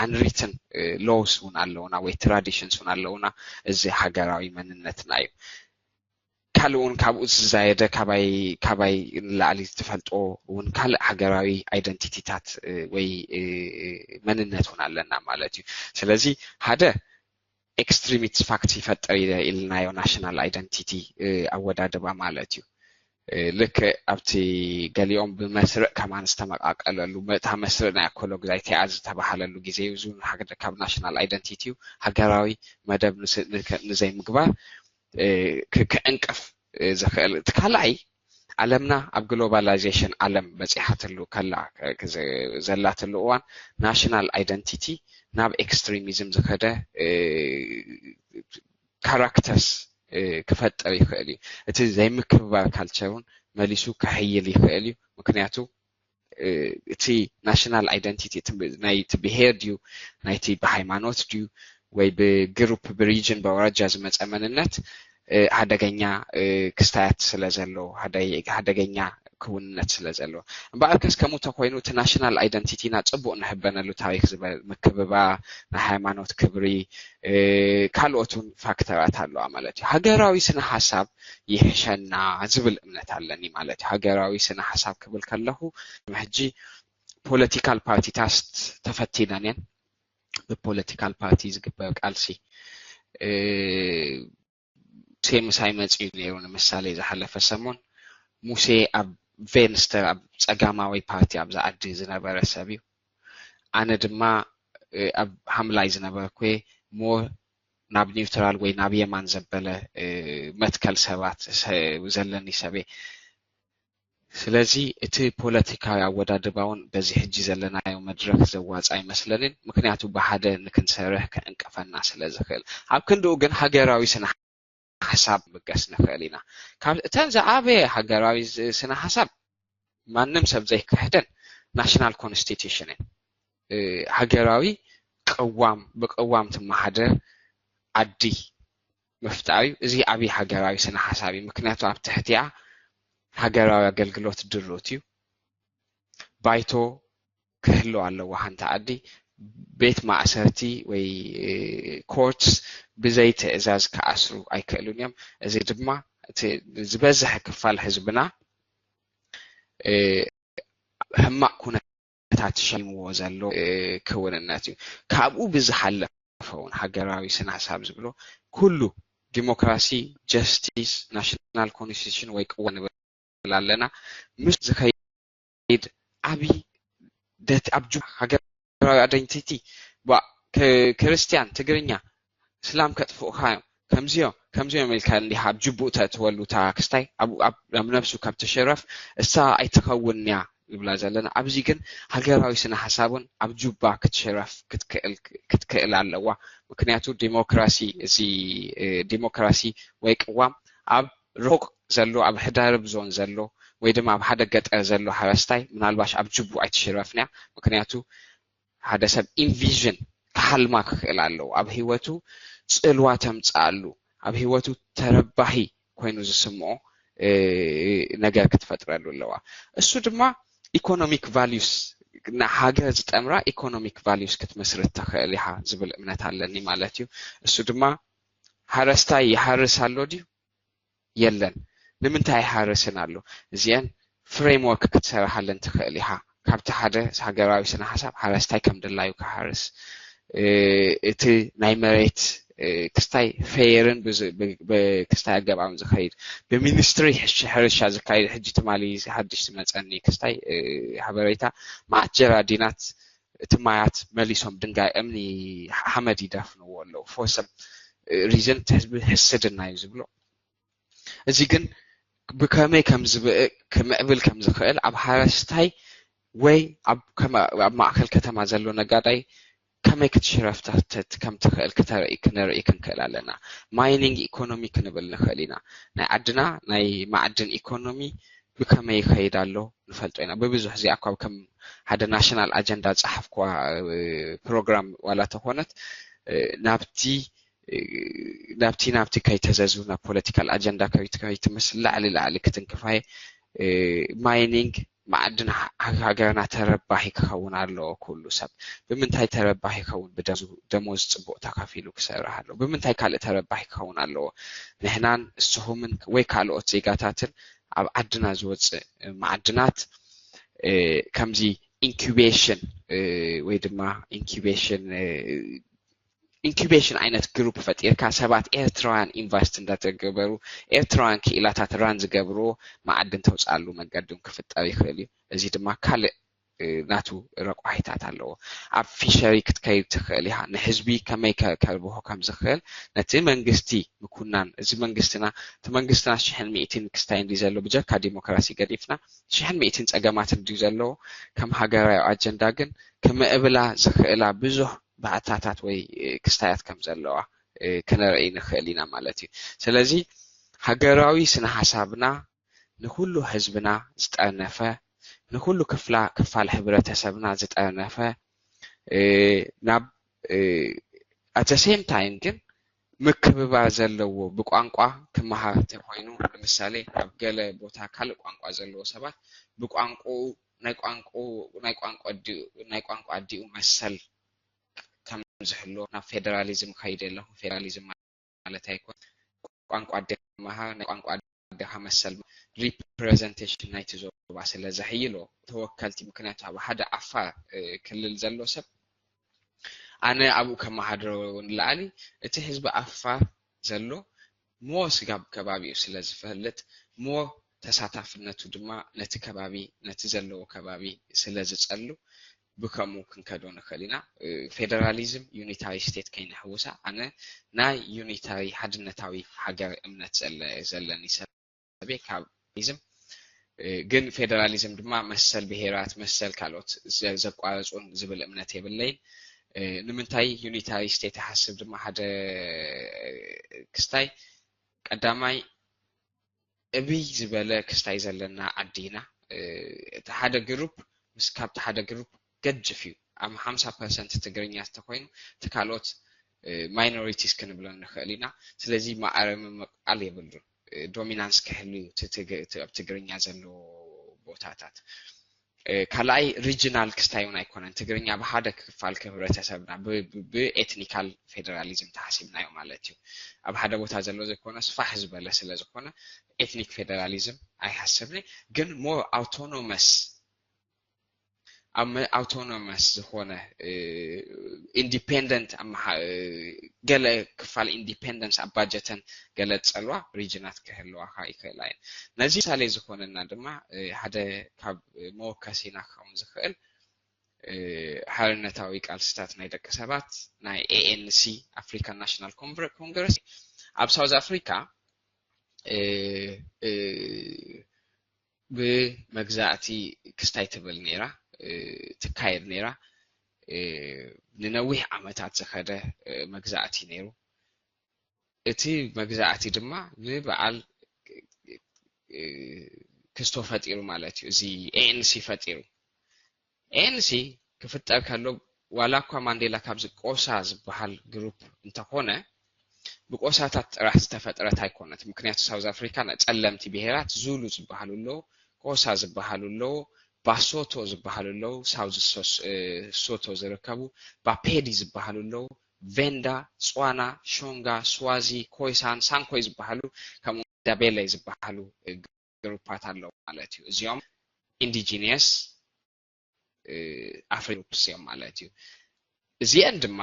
ኣንሪትን ሎውስ እውን ኣለውና ወይ ትራዲሽንስ እውን ኣለውና። እዚ ሃገራዊ መንነትና እዩ። ካልእ እውን ካብኡ ዝዛየደ ካባይ ካባይ ንላዕሊ ትፈልጦ እውን ካልእ ሃገራዊ ኣይደንቲቲታት ወይ መንነት እውን ኣለና ማለት እዩ። ስለዚ ሓደ ኤክስትሪሚስት ፋክት ይፈጥር ኢልናዮ ናሽናል ኣይደንቲቲ ኣወዳድባ ማለት እዩ። ልክዕ ኣብቲ ገሊኦም ብመስርዕ ከማን ዝተመቃቀለሉ እታ መስርዕ ናይ ኣኮሎግዛይቲኣ ዝተባሃለሉ ግዜ እዩ። እዚ ካብ ናሽናል ኣይደንቲቲ እዩ። ሃገራዊ መደብ ንዘይምግባር ክዕንቅፍ ዝኽእል እቲ ካልኣይ ዓለምና ኣብ ግሎባላይዜሽን ዓለም በፂሓትሉ ከላ ዘላትሉ እዋን ናሽናል ኣይደንቲቲ ናብ ኤክስትሪሚዝም ዝኸደ ካራክተርስ ክፈጥር ይኽእል እዩ። እቲ ዘይምክብባር ካልቸር እውን መሊሱ ክሕይል ይኽእል እዩ። ምክንያቱ እቲ ናሽናል ኣይደንቲቲ ናይቲ ብሄር ድዩ ናይቲ ብሃይማኖት ድዩ ወይ ብግሩፕ ብሪጅን በውራጃ ዝመፀ መንነት ሓደገኛ ክስታያት ስለ ዘሎ ሓደገኛ ክውንነት ስለ ዘሎ እምበኣርከስ ከምኡ ተኮይኑ እቲ ናሽናል ኣይደንቲቲና ፅቡቅ ንህበነሉ ታሪክ ዝበል ምክብባ ናይ ሃይማኖት ክብሪ ካልኦት እውን ፋክተራት ኣለዋ ማለት እዩ። ሃገራዊ ስነ ሓሳብ ይሕሸና ዝብል እምነት ኣለኒ ማለት እዩ። ሃገራዊ ስነ ሓሳብ ክብል ከለኹ ሕጂ ፖለቲካል ፓርቲታት ተፈቲነን እየን። ብፖለቲካል ፓርቲ ዝግበር ቃልሲ ሴምሳይ መፅዩ ነይሩ። ንምሳሌ ዝሓለፈ ሰሙን ሙሴ ኣብ ቬንስተር ኣብ ፀጋማዊ ፓርቲ ኣብዚ ዓዲ ዝነበረ ሰብ እዩ። ኣነ ድማ ኣብ ሃምላይ ዝነበርኩ ሞር ናብ ኒውትራል ወይ ናብ የማን ዘበለ መትከል ሰባት ዘለኒ ሰበ ስለዚ እቲ ፖለቲካዊ ኣወዳድባ እውን በዚ ሕጂ ዘለናዮ መድረክ ዘዋፅ ኣይመስለንን። ምክንያቱ ብሓደ ንክንሰርሕ ክዕንቀፈና ስለ ዝኽእል። ኣብ ክንድኡ ግን ሃገራዊ ስነ ሓሳብ ምገስ ንኽእል ኢና። ካብ እተን ዝዓበየ ሃገራዊ ስነ ሓሳብ ማንም ሰብ ዘይክሕደን ናሽናል ኮንስቲቱሽን እየን። ሃገራዊ ቅዋም ብቅዋም ትመሓደር ዓዲ ምፍጣር እዩ። እዚ ዓብዪ ሃገራዊ ስነ ሓሳብ እዩ። ምክንያቱ ኣብ ትሕቲኣ ሃገራዊ ኣገልግሎት ድሩት እዩ። ባይቶ ክህልው ኣለዎ። ሓንቲ ዓዲ ቤት ማእሰርቲ ወይ ኮርትስ ብዘይ ትእዛዝ ክኣስሩ ኣይክእሉን እዮም። እዚ ድማ ዝበዝሐ ክፋል ህዝብና ሕማቅ ኩነታት ሸሚምዎ ዘሎ ክውንነት እዩ። ካብኡ ብዝሓለፈ እውን ሃገራዊ ስነ ሓሳብ ዝብሎ ኩሉ ዲሞክራሲ፣ ጀስቲስ፣ ናሽናል ኮንስቲቱሽን ወይ ቅዋም ንብል ኣለና ምስ ዝኸይድ ዓብዪ ደቲ ኣብ ጁ ሃገራዊ ኣደንቲቲ ክርስትያን ትግርኛ እስላም ከጥፍኡካ እዮም ከምዚኦም ከምዚኦም ኢልካ እንዲኻ ኣብ ጅቡእ ተእትወሉ እታ ክስታይ ኣብ ነብሱ ካብ ትሽረፍ እሳ ኣይትኸውን እያ ንብላ ዘለና። ኣብዚ ግን ሃገራዊ ስነ ሓሳቡን ኣብ ጁባ ክትሽረፍ ክትክእል ኣለዋ። ምክንያቱ ዲሞክራሲ እዚ ዲሞክራሲ ወይ ቅዋም ኣብ ሩቅ ዘሎ ኣብ ሕዳርብ ዞን ዘሎ ወይ ድማ ኣብ ሓደ ገጠር ዘሎ ሓረስታይ ምናልባሽ ኣብ ጅቡ ኣይትሽረፍን እያ። ምክንያቱ ሓደ ሰብ ኢንቪዥን ክሓልማ ክኽእል ኣለዎ። ኣብ ህይወቱ ፅልዋ ተምፅኣሉ ኣብ ህይወቱ ተረባሂ ኮይኑ ዝስምዖ ነገር ክትፈጥረሉ ኣለዋ። እሱ ድማ ኢኮኖሚክ ቫሉስ ንሃገር ዝጠምራ economic values ክትመስርት ትኽእል ኢኻ ዝብል እምነት ኣለኒ ማለት እዩ። እሱ ድማ ሓረስታይ ይሓርስ ኣሎ ድዩ? የለን። ንምንታይ ኣይሓርስን ኣሎ? እዚአን framework ክትሰርሓለን ትኽእል ኢኻ። ካብቲ ሓደ ሃገራዊ ስነ ሓሳብ ሓረስታይ ከም ድላዩ ክሓርስ፣ እቲ ናይ መሬት ክስታይ fair ን ክስታይ ኣገባብን ዝኸይድ ብሚኒስትሪ ሕርሻ ዝካየድ፣ ሕጂ ትማሊ ሓድሽ ዝመፀኒ ክስታይ ሓበሬታ፣ መዓት ጀራዲናት እቲ ማያት መሊሶም ድንጋይ እምኒ ሓመድ ይደፍንዎ ኣለዉ። For some reason ህዝቢ ሕስድና እዩ ዝብሎ። እዚ ግን ብከመይ ከም ዝብእ ክምዕብል ከም ዝኽእል ኣብ ሓረስታይ ወይ ኣብ ማእከል ከተማ ዘሎ ነጋዳይ ከመይ ክትሽረፍተት ከም ትኽእል ክተርኢ ክንርኢ ክንክእል ኣለና። mining economy ክንብል ንኽእል ኢና። ናይ ዓድና ናይ ማዕድን economy ብከመይ ይኸይድ ኣሎ ንፈልጦ ኢና። ብብዙሕ እዚኣ እኳ ከም ሓደ ናሽናል ኣጀንዳ ዝፀሓፍኩዋ ፕሮግራም ዋላ ተኾነት ናብቲ ናብቲ ናብቲ ከይተዘዙ ናብ political agenda ከይትመስል ላዕሊ ላዕሊ ክትንክፋይ mining ማዕድን ሃገርና ተረባሂ ክኸውን ኣለዎ። ኩሉ ሰብ ብምንታይ ተረባሂ ይኸውን? ብደሞዝ ጽቡቕ ተኸፊሉ ክሰርሕ ኣለዎ። ብምንታይ ካልእ ተረባሂ ክኸውን ኣለዎ? ንሕናን እስኹምን ወይ ካልኦት ዜጋታትን ኣብ ዓድና ዝወጽእ ማዕድናት ከምዚ incubation ወይ ድማ incubation incubation ዓይነት group ፈጢርካ ሰባት ኤርትራውያን invest እንዳተገበሩ ኤርትራውያን ክኢላታት run ዝገብርዎ ማዕድን ተውፅኣሉ መገዲ ክፍጠር ይኽእል እዩ። እዚ ድማ ካልእ ናቱ ረቋሒታት ኣለዎ። ኣብ fishery ክትከይድ ትኽእል ኢኻ። ንህዝቢ ከመይ ከርብሆ ከም ዝኽእል ነቲ መንግስቲ ምኩናን። እዚ መንግስትና እቲ መንግስትና ሽሕን ሚእትን ክስታይ እንዲ ዘሎ ብጀካ ዲሞክራሲ ገዲፍና ሽሕን ሚእትን ፀገማት እንዲ ዘለዎ ከም ሃገራዊ ኣጀንዳ ግን ክምዕብላ ዝኽእላ ብዙሕ ባእታታት ወይ ክስታያት ከም ዘለዋ ክነርኢ ንኽእል ኢና ማለት እዩ። ስለዚ ሃገራዊ ስነ ሓሳብና ንኩሉ ህዝብና ዝጠርነፈ ንኩሉ ክፍላ ክፋል ሕብረተሰብና ዝጠርነፈ ናብ at the same time ግን ምክብባር ዘለዎ ብቋንቋ ክመሃር ተኮይኑ ንምሳሌ ኣብ ገለ ቦታ ካልእ ቋንቋ ዘለዎ ሰባት ብቋንቋኡ ናይ ቋንቋ ናይ ቋንቋ ኣዲኡ ናይ ቋንቋ ኣዲኡ መሰል ከም ዝህሎ ናብ ፌደራሊዝም ከይደ ኣለኹ። ፌደራሊዝም ማለት ኣይኮን ቋንቋ ኣዴኻ መሃር ናይ ቋንቋ ኣዴኻ መሰል representation ናይቲ ዞባ ስለ ዘሕይሎ ተወከልቲ ምክንያቱ ኣብ ሓደ ዓፋር ክልል ዘሎ ሰብ ኣነ ኣብኡ ከመሃድሮ ንላዕሊ እቲ ህዝቢ ዓፋር ዘሎ more ስጋብ ከባቢኡ ስለ ዝፈልጥ more ተሳታፍነቱ ድማ ነቲ ከባቢ ነቲ ዘለዎ ከባቢ ስለ ዝጸሉ ብከምኡ ክንከዶ ንኽእል ኢና። ፌደራሊዝም unitary state ከይንሕውሳ ኣነ ናይ unitary ሓድነታዊ ሃገር እምነት ዘለኒ ሰብ እየ ካብ ፌደራሊዝም ግን ፌደራሊዝም ድማ መሰል ብሄራት መሰል ካልኦት ዘቋርፁን ዝብል እምነት የብለይን። ንምንታይ unitary state ይሓስብ ድማ ሓደ ክስታይ ቀዳማይ እብይ ዝበለ ክስታይ ዘለና ዓዲ ኢና። እቲ ሓደ ግሩፕ ምስ ካብቲ ሓደ ግሩፕ ገጅፍ እዩ። ኣብ ሓምሳ ፐርሰንት ትግርኛ እንተኮይኑ እቲ ካልኦት minorities ክንብሎ ንኽእል ኢና። ስለዚ ማዕረ ምምቃል የብሉን። dominance ክህሉ እዩ ኣብ ትግርኛ ዘለዎ ቦታታት። ካልኣይ regional ክስታይ እውን ኣይኮነን። ትግርኛ ብሓደ ክፋል ከህብረተሰብና ብethnical federalism ተሓሲብናዮ ማለት እዩ። ኣብ ሓደ ቦታ ዘሎ ዘይኮነ ስፋሕ ዝበለ ስለ ዝኾነ ethnic federalism ኣይሓስብን ግን more autonomous ኣብ autonomous ዝኾነ independent ገለ ክፋል independence ኣብ ባጀተን ገለ ዝፀልዋ region ኣት ክህልዋካ ይክእላ እየን። ነዚ ምሳሌ ዝኾነና ድማ ሓደ ካብ መወከሲና ክኸውን ዝኽእል ሓርነታዊ ቃልስታት ናይ ደቂ ሰባት ናይ A N C African National Congress ኣብ South Africa ብመግዛእቲ ክስታይ ትብል ነይራ ትካየድ ነይራ። ንነዊሕ ዓመታት ዝኸደ መግዛእቲ ነይሩ። እቲ መግዛእቲ ድማ ንበዓል ክስቶ ፈጢሩ ማለት እዩ። እዚ A N C ፈጢሩ። A N C ክፍጠር ከሎ ዋላ እኳ ማንዴላ ካብዚ ቆሳ ዝበሃል ግሩፕ እንተኾነ ብቆሳታት ጥራሕ ዝተፈጥረት ኣይኮነት። ምክንያቱ ሳውዝ ኣፍሪካ ጸለምቲ ብሄራት ዙሉ ዝበሃሉ ኣለዉ፣ ቆሳ ዝበሃሉ ኣለዉ፣ ባሶቶ ዝበሃሉ ኣለዉ፣ ሳውዝ ሶቶ ዝርከቡ፣ ባፔዲ ዝበሃሉ ኣለዉ፣ ቬንዳ፣ ጽዋና፣ ሾንጋ፣ ስዋዚ፣ ኮይሳን ሳንኮይ ዝበሃሉ፣ ከምኡ እንዳቤለ ዝበሃሉ ግሩፓት ኣለዉ ማለት እዩ። እዚኦም ኢንዲጂኒየስ ኣፍሪ ግሩፕስ እዮም ማለት እዩ። እዚአን ድማ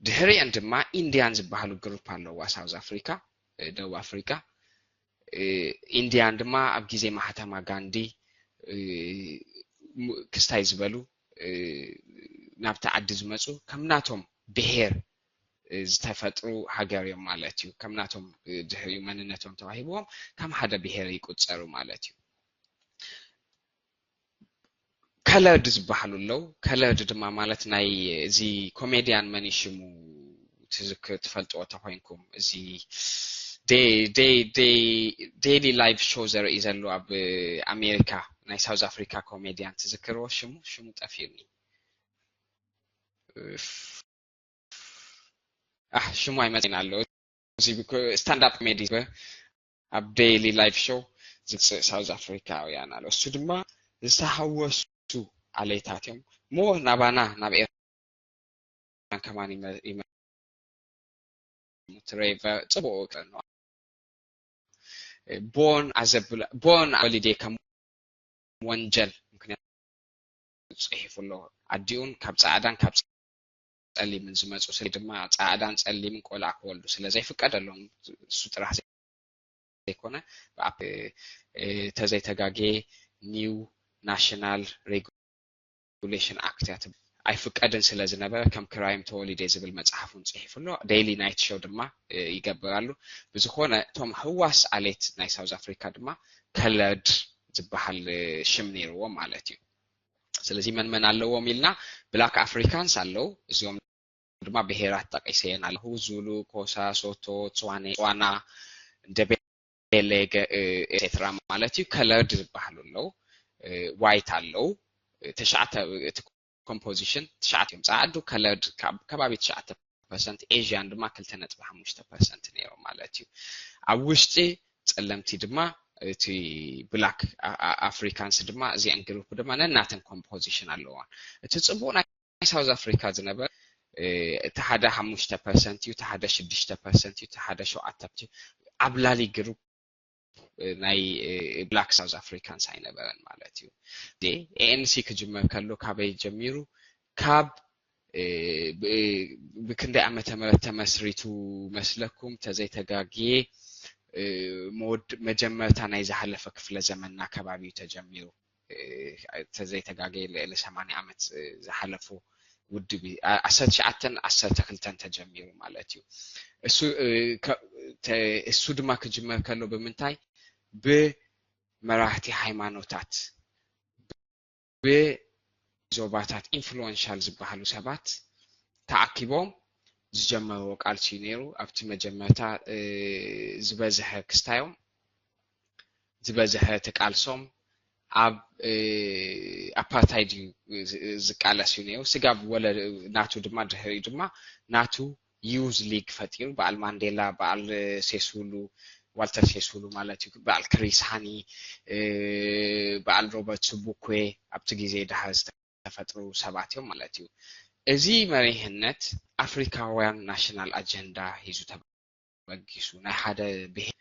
ድሕሪአን ድማ ኢንዲያን ዝበሃሉ ግሩፕ ኣለዋ ሳውዝ ኣፍሪካ፣ ደቡብ ኣፍሪካ። ኢንዲያን ድማ ኣብ ግዜ ማህተማ ጋንዲ ክስታይ ዝበሉ ናብቲ ዓዲ ዝመፁ ከም ናቶም ብሄር ዝተፈጥሩ ሃገር እዮም ማለት እዩ። ከም ናቶም ድሕሪኡ መንነቶም ተዋሂብዎም ከም ሓደ ብሄር ይቁፀሩ ማለት እዩ። ከለርድ ዝበሃሉ ኣለዉ። ከለርድ ድማ ማለት ናይ እዚ ኮሜድያን መን ሽሙ ትዝክ ትፈልጥዎ ተኮይንኩም እዚ ዴይሊ ላይቭ ሾው ዘርኢ ዘሎ ኣብ ኣሜሪካ ናይ ሳውዝ ኣፍሪካ ኮሜድያን ትዝክርዎ ሽሙ ሽሙ ጠፊኡኒ። ኣህ ሽሙ ኣይመፅን ኣሎ። እዚ ስታንዳፕ ኮሜዲ ኣብ ዴይሊ ላይቭ ሾው ዝፅእ ሳውዝ ኣፍሪካውያን ኣሎ። እሱ ድማ ዝተሃወሱ ዓሌታት እዮም። ሞ ናባና ናብ ኤርትራን ከማን ይመ- ይመ- ትሬቨ ፅቡቅ ቀን ነው። ቦን ኣዘብላ ቦን ሆሊዴ ከም ወንጀል ምክንያቱ ፅሒፉ ኣሎ። ኣዲኡን ካብ ፃዕዳን ካብ ፀሊምን ዝመፁ ስለ ድማ ፃዕዳን ፀሊምን ቆልዓ ክወልዱ ስለ ዘይፍቀደሎም እሱ ጥራሕ ዘይኮነ ብኣፕ ተዘይተጋጌ ኒው ናሽናል ሬጉሌሽን ኣክት እያ ትብል። ኣይፍቀድን ስለ ዝነበረ ከም ክራይም ተወሊደ ዝብል መፅሓፉን ፅሒፉ ኣሎ። ዴይሊ ናይት ሾው ድማ ይገብር ኣሎ። ብዝኾነ እቶም ህዋስ ዓሌት ናይ ሳውዝ ኣፍሪካ ድማ ከለርድ ዝበሃል ሽም ነይርዎም ማለት እዩ። ስለዚ መን መን ኣለዎም ኢልና ብላክ ኣፍሪካንስ ኣለዉ። እዚኦም ድማ ብሄራት ጠቂሰ እየን ኣለኹ። ዙሉ፣ ኮሳ፣ ሶቶ፣ ጽዋኔ፣ ጽዋና፣ እንደቤሌ ኤትሴትራ ማለት እዩ። ከለርድ ዝበሃሉ ኣለዉ፣ ዋይት ኣለዉ። ተሽዓተ እቲ ኮምፖዚሽን ትሽዓተ እዮም። ጸዓዱ ከለርድ ከባቢ ትሽዓተ ፐርሰንት፣ ኤዥያን ድማ ክልተ ነጥቢ ሓሙሽተ ፐርሰንት ነይሮም ማለት እዩ። ኣብ ውሽጢ ጸለምቲ ድማ እቲ ብላክ ኣፍሪካንስ ድማ እዚአን ግሩፕ ድማ ነናተን ኮምፖዚሽን ኣለዋን። እቲ ጽቡቅ ናይ ሳውዝ ኣፍሪካ ዝነበረ እቲ ሓደ ሓሙሽተ ፐርሰንት እዩ፣ እቲ ሓደ ሽዱሽተ ፐርሰንት እዩ፣ እቲ ሓደ ሸውዓተ ፐርሰንት እዩ። ዓብላሊ ግሩፕ ናይ ብላክ ሳውዝ ኣፍሪካንስ ኣይነበረን ማለት እዩ። ኤኤንሲ ክጅመር ከሎ ካበይ ጀሚሩ? ካብ ብክንደይ ዓመተ ምህረት ተመስሪቱ መስለኩም? ተዘይተጋግየ መጀመርታ ናይ ዝሓለፈ ክፍለ ዘመንና ከባቢ እዩ ተጀሚሩ። ተዘይተጋግየ ልዕሊ ሰማንያ ዓመት ዝሓለፉ ውድብ ዓሰርተ ትሽዓተን ዓሰርተ ክልተን ተጀሚሩ ማለት እዩ። እሱ ድማ ክጅመር ከሎ ብምንታይ? ብመራሕቲ ሃይማኖታት፣ ብዞባታት ኢንፍሉወንሻል ዝበሃሉ ሰባት ተኣኪቦም ዝጀመርዎ ቃልሲ እዩ ነይሩ። ኣብቲ መጀመርታ ዝበዝሐ ክስታዮም ዝበዝሐ እቲ ቃልሶም ኣብ ኣፓርታይድ እዩ ዝቃለስ እዩ ነይሩ። ስጋብ ወለ ናቱ ድማ ድሕሪኡ ድማ ናቱ ዩዝ ሊግ ፈጢሩ በዓል ማንዴላ፣ በዓል ሴሱሉ፣ ዋልተር ሴሱሉ ማለት እዩ፣ በዓል ክሪስ ሃኒ፣ በዓል ሮበርት ሱቡኩዌ ኣብቲ ግዜ ድሃር ዝተፈጥሩ ሰባት እዮም ማለት እዩ። እዚ መሪህነት ኣፍሪካውያን ናሽናል ኣጀንዳ ሒዙ ተበጊሱ ናይ ሓደ ብሄር፣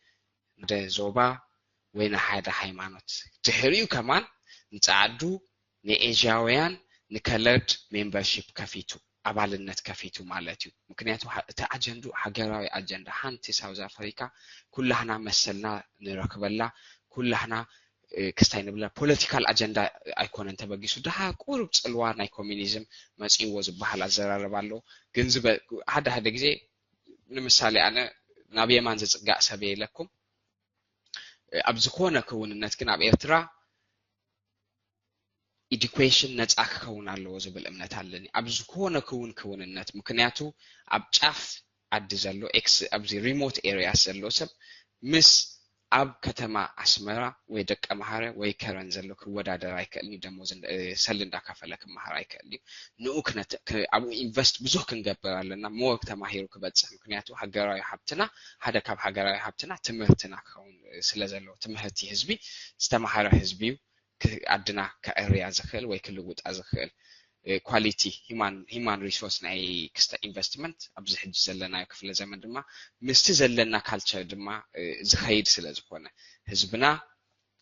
ሓደ ዞባ ወይ ናይ ሓደ ሃይማኖት ድሕሪኡ ከማን ንፀዓዱ ንኤዥያውያን ንከለርድ ሜምበርሺፕ ከፊቱ ኣባልነት ከፊቱ ማለት እዩ። ምክንያቱ እቲ ኣጀንዱ ሃገራዊ ኣጀንዳ ሓንቲ ሳውዝ ኣፍሪካ ኩላህና መሰልና ንረክበላ ኩላህና ክስታይ ንብላ ፖለቲካል ኣጀንዳ ኣይኮነን ተበጊሱ። ድሃ ቁሩብ ፅልዋ ናይ ኮሚኒዝም መፅእዎ ዝበሃል ኣዘራረባ ኣሎ። ግን ሓደ ሓደ ግዜ ንምሳሌ ኣነ ናብ የማን ዝፅጋዕ ሰብ ኢለኩም ኣብ ዝኾነ ክውንነት ግን ኣብ ኤርትራ ኢዱኬሽን ነፃ ክኸውን ኣለዎ ዝብል እምነት ኣለኒ ኣብ ዝኾነ ክውን ክውንነት። ምክንያቱ ኣብ ጫፍ ዓዲ ዘሎ ኤክስ ኣብዚ ሪሞት ኤሪያስ ዘሎ ሰብ ምስ ኣብ ከተማ ኣስመራ ወይ ደቀ መሓረ ወይ ከረን ዘሎ ክወዳደር ኣይክእልን እዩ። ደሞዝ ሰሊ እንዳከፈለ ክመሃር ኣይክእል እዩ። ንኡ ክነተ ኣብኡ ኢንቨስት ብዙሕ ክንገብር ኣለና። ሞር ተማሂሩ ክበፅሕ ምክንያቱ ሃገራዊ ሃብትና ሓደ ካብ ሃገራዊ ሃብትና ትምህርትና ክኸውን ስለ ዘለዎ ትምህርቲ ህዝቢ ዝተማሃረ ህዝቢ እዩ። ዓድና ከዕርያ ዝኽእል ወይ ክልውጣ ዝኽእል quality human resource ናይ ክስተ investment ኣብዚ ሕጂ ዘለናዮ ክፍለ ዘመን ድማ ምስቲ ዘለና culture ድማ ዝኸይድ ስለ ዝኾነ ህዝብና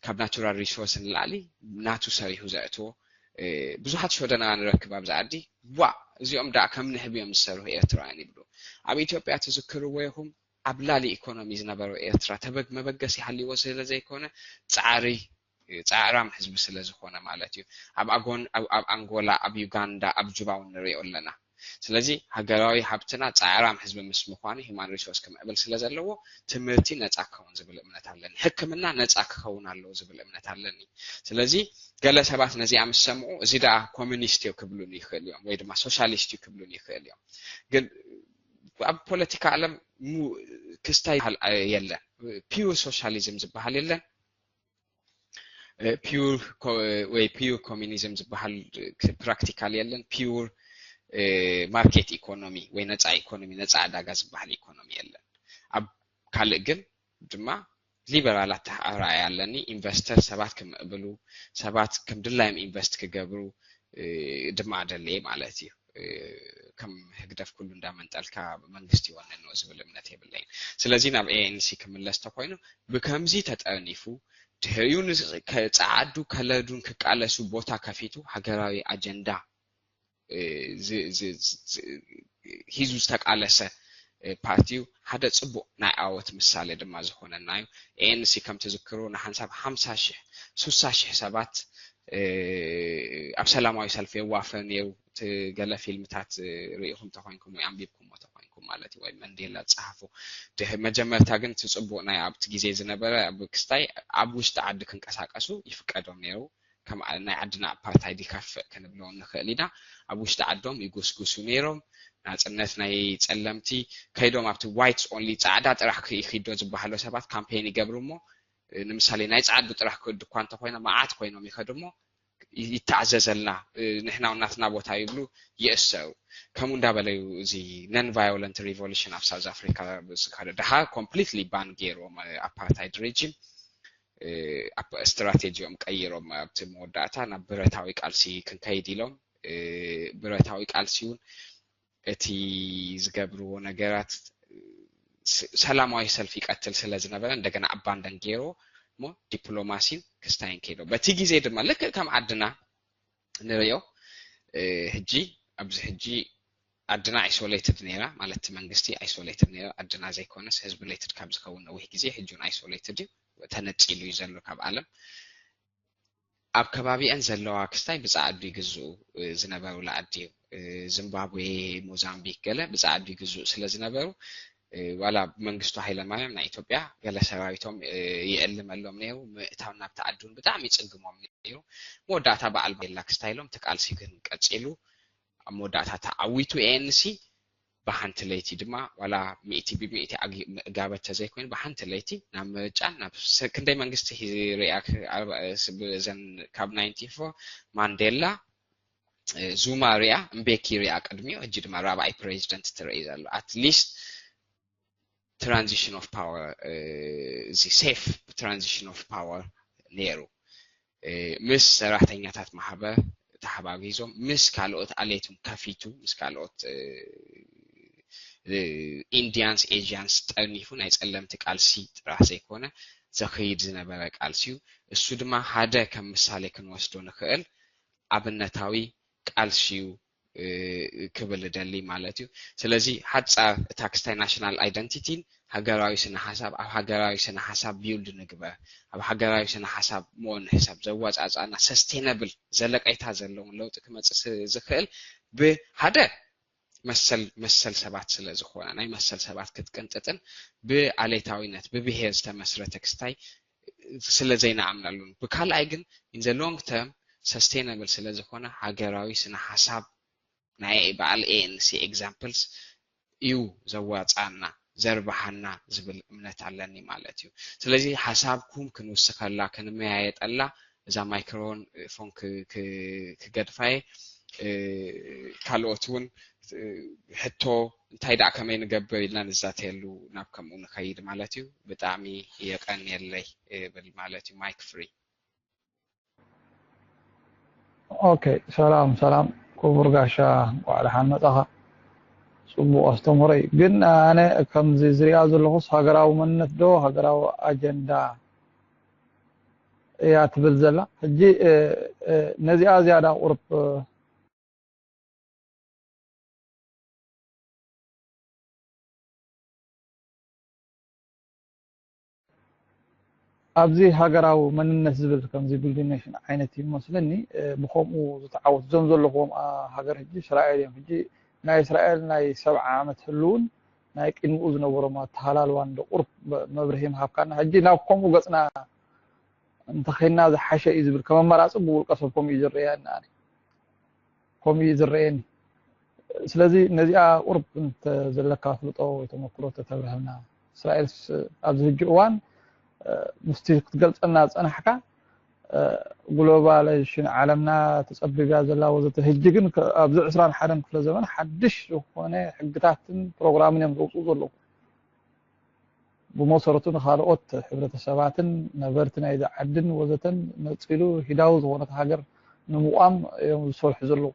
ካብ natural resource ንላዕሊ ናቱ ሰሪሑ ዘእትዎ ብዙሓት ሸደና ንረክብ ኣብዚ ዓዲ። ዋ እዚኦም ደኣ ከም ንህቢ እዮም ዝሰርሑ ኤርትራውያን ይብሉ። ኣብ ኢትዮጵያ ትዝክርዎ ኢኹም ኣብ ላሊ ኢኮኖሚ ዝነበረው ኤርትራ ተበግ መበገሲ ሃልይዎ ስለ ዘይኮነ ጻዕሪ ጻዕራም ህዝቢ ስለ ዝኾነ ማለት እዩ። ኣብ ኣንጎላ፣ ኣብ ዩጋንዳ፣ ኣብ ጁባ እውን ንሪኦ ኣለና። ስለዚ ሃገራዊ ሃብትና ጻዕራም ህዝቢ ምስ ምዃኑ human resource ክምዕብል ስለ ዘለዎ ትምህርቲ ነጻ ክኸውን ዝብል እምነት ኣለኒ። ሕክምና ነጻ ክኸውን ኣለዎ ዝብል እምነት ኣለኒ። ስለዚ ገለ ሰባት ነዚኣ ምስ ሰምዑ እዚ ደኣ ኮሚኒስት እዩ ክብሉኒ ይኽእል እዮም ወይ ድማ ሶሻሊስት እዩ ክብሉኒ ይኽእል እዮም። ግን ኣብ ፖለቲካ ዓለም ክስታይ የለን። Pure socialism ዝበሃል የለን። Pure ወይ pure communism ዝበሃል practical የለን። Pure market economy ወይ ነፃ ኢኮኖሚ፣ ነፃ ዕዳጋ ዝበሃል ኢኮኖሚ የለን። ኣብ ካልእ ግን ድማ ሊበራል ኣተሓራያ ኣለኒ። ኢንቨስተር ሰባት ክምዕብሉ፣ ሰባት ከም ድላዮም ኢንቨስት ክገብሩ ድማ ደልየ ማለት እዩ። ከም ህግደፍ ኩሉ እንዳመንጠልካ መንግስቲ ይወነን ነው ዝብል እምነት የብለይን። ስለዚ ናብ ኤኤንሲ ክምለስ ተኮይኑ ብከምዚ ተጠርኒፉ ድሕሪኡ ጸዓዱ ከለዱን ክቃለሱ ቦታ ከፊቱ ሃገራዊ ኣጀንዳ ሂዙ ዝተቃለሰ ፓርቲዩ ሓደ ጽቡቅ ናይ ዓወት ምሳሌ ድማ ዝኾነና እዩ። ኤንሲ ከም ትዝክሩ ንሓንሳብ ሓምሳ ሽሕ ሱሳ ሽሕ ሰባት ኣብ ሰላማዊ ሰልፊ የዋፈ ነይሩ። እቲ ገለ ፊልምታት ርኢኹም ተኾይንኩም ወይ ኣንቢብኩሞ ተኾይንኩም ማለት እዩ ወይ መንዴላ ዝጸሓፎ። መጀመርታ ግን እቲ ጽቡቅ ናይ ኣብቲ ግዜ ዝነበረ ኣብ ክስታይ ኣብ ውሽጢ ዓዲ ክንቀሳቀሱ ይፍቀዶም ነይሩ። ከም ናይ ዓድና ኣፓርታይድ ይከፍእ ክንብሎ ንኽእል ኢና። ኣብ ውሽጢ ዓዶም ይጉስጉሱ ነይሮም። ናጽነት ናይ ጸለምቲ ከይዶም ኣብቲ whites only ጻዕዳ ጥራሕ ይኺዶ ዝበሃሎ ሰባት ካምፔን ይገብሩ እሞ ንምሳሌ ናይ ጻዕዱ ጥራሕ ክእዱ እኳ እንተኮይኖም መዓት ኮይኖም ይኸዱ እሞ ይተኣዘዘልና ንሕና ናትና ቦታ ይብሉ ይእሰሩ። ከምኡ እንዳበለዩ እዚ non violent revolution ኣብ ሳውዝ ኣፍሪካ ዝኸደ ድሓር ኮምፕሊትሊ ባን ገይሮም ኣፓርታይድ ሬጂም ስትራቴጂኦም ቀይሮም ኣብቲ መወዳእታ ናብ ብረታዊ ቃልሲ ክንከይድ ኢሎም ብረታዊ ቃልሲ እውን እቲ ዝገብርዎ ነገራት ሰላማዊ ሰልፊ ይቀትል ስለ ዝነበረ እንደገና ኣባንደን ገይሮ እሞ ዲፕሎማሲን ክስታይን ከይዶ በቲ ግዜ ድማ ልክእ ከም ዓድና ንሪኦ ሕጂ ኣብዚ ሕጂ ዓድና isolated ነይራ ማለት መንግስቲ isolated ነይራ ዓድና ዘይኮነስ ህዝቢ related ካብ ዝኸውን ነዊሕ ግዜ ሕጂ እውን isolated እዩ ተነፂሉ እዩ ዘሎ ካብ ዓለም ኣብ ከባቢአን ዘለዋ ክስታይ ብፃዕዱ ይግዝኡ ዝነበሩ ለዓዲ እዩ ዝምባብዌ ሞዛምቢክ ገለ ብፃዕዱ ይግዝኡ ስለ ዝነበሩ ዋላ መንግስቱ ሃይለማርያም ናይ ኢትዮጵያ ገለ ሰራዊቶም ይእልመሎም ነይሩ ምእታው ናብቲ ዓዲ እውን ብጣዕሚ ይፅግሞም ነይሩ መወዳእታ በዓል ቤላ ክስታይሎም እቲ ቃልሲ ግን ቀፂሉ ኣብ መወዳእታ ተዓዊቱ ኤንሲ ብሓንቲ ለይቲ ድማ ዋላ ሚእቲ ብሚእቲ ምእጋበት ተዘይኮይኑ ብሓንቲ ለይቲ ናብ ምርጫን ናብ ክንደይ መንግስቲ ሪኣ ዘን ካብ ናይንቲ ፎር ማንዴላ ዙማ ሪኣ እምቤኪ ሪኣ ቅድሚኡ ሕጂ ድማ ራብዓይ ፕሬዚደንት ትርኢ ዘሎ at least transition of power እዚ safe transition of power ነይሩ ምስ ሰራሕተኛታት ማሕበር ተሓጋጊዞም ምስ ካልኦት ኣሌቱን ከፊቱ ምስ ካልኦት ኢንዲያንስ ኤዥያንስ ጠርኒፉ ናይ ፀለምቲ ቃልሲ ጥራሕ ዘይኮነ ዘኸይድ ዝነበረ ቃልሲ እዩ እሱ ድማ ሓደ ከም ምሳሌ ክንወስዶ ንኽእል ኣብነታዊ ቃልሲ እዩ ክብል እደሊ ማለት እዩ ስለዚ ሓፃር እታ ክስታይ ናሽናል ኣይደንቲቲን ሃገራዊ ስነ ሓሳብ ኣብ ሃገራዊ ስነ ሓሳብ build ንግበር ኣብ ሃገራዊ ስነ ሓሳብ መሆን ሕሳብ ዘዋፃፃና sustainable ዘለቀይታ ዘለውን ለውጢ ክመፅእ ዝኽእል ብሓደ መሰል መሰል ሰባት ስለ ዝኾነ ናይ መሰል ሰባት ክትቅንጥጥን ብኣሌታዊነት ብብሄር ዝተመስረተ ክስታይ ስለ ዘይንኣምነሉን ብካልኣይ ግን in the long term sustainable ስለ ዝኾነ ሃገራዊ ስነ ሓሳብ ናይ በዓል ኤንሲ examples እዩ ዘዋፃና ዘርባሓና ዝብል እምነት ኣለኒ ማለት እዩ ስለዚ ሓሳብኩም ክንውስኸላ ክንመያየጠላ እዛ ማይክሮፎን ክገድፋየ ካልኦት እውን ሕቶ እንታይ ደኣ ከመይ ንገብር ኢልና ንዛተየሉ ናብ ከምኡ ንኸይድ ማለት እዩ ብጣዕሚ የቀንየለይ ብል ማለት እዩ mike free ኦኬ፣ ሰላም ሰላም፣ ክቡር ጋሻ፣ እንኳዕ ደሓን መጻኻ። ጽቡቕ ኣስተምህሮ እዩ። ግን ኣነ ከምዚ ዝሪኣ ዘለኹስ ሃገራዊ መንነት ዶ ሃገራዊ ኣጀንዳ እያ ትብል ዘላ? ሕጂ ነዚኣ ዝያዳ ቁርብ ኣብዚ ሃገራዊ መንነት ዝብል ከምዚ ቢልዲንግ ኔሽን ዓይነት እዩ መስለኒ። ብከምኡ ዝተዓወቱ እዞም ዘለኹዎም ሃገር ሕጂ እስራኤል እዮም። ሕጂ ናይ እስራኤል ናይ ሰብዓ ዓመት ህልውን ናይ ቅድሚኡ ዝነበሮም ኣተሃላልዋን ዶ ቁርብ መብርሂ ምሃብካና። ሕጂ ናብ ከምኡ ገፅና እንተኸይና ዝሓሸ እዩ ዝብል ከም ኣማራፂ ብውልቀ ሰብ ከምኡ እዩ ዝረኣየኒ ኣነ። ከምኡ እዩ ዝረኣየኒ። ስለዚ ነዚኣ ቁርብ እንተ ዘለካ ኣፍልጦ ወይ ተመክሮ ተተብርሃልና። እስራኤልስ ኣብዚ ሕጂ እዋን ምስቲ ክትገልፀና ዝፀናሕካ ግሎባላይዜሽን ዓለምና ተፀቢብያ ዘላ ወዘተ፣ ሕጂ ግን ኣብዚ ዕስራን ሓደን ክፍለ ዘመን ሓድሽ ዝኾነ ሕግታትን ፕሮግራምን እዮም ዘውፅኡ ዘለዉ። ብመሰረቱ ንኻልኦት ሕብረተሰባትን ነበርቲ ናይዚ ዓድን ወዘተን ነፂሉ ሂዳዊ ዝኾነት ሃገር ንምቋም እዮም ዝሰርሑ ዘለዉ።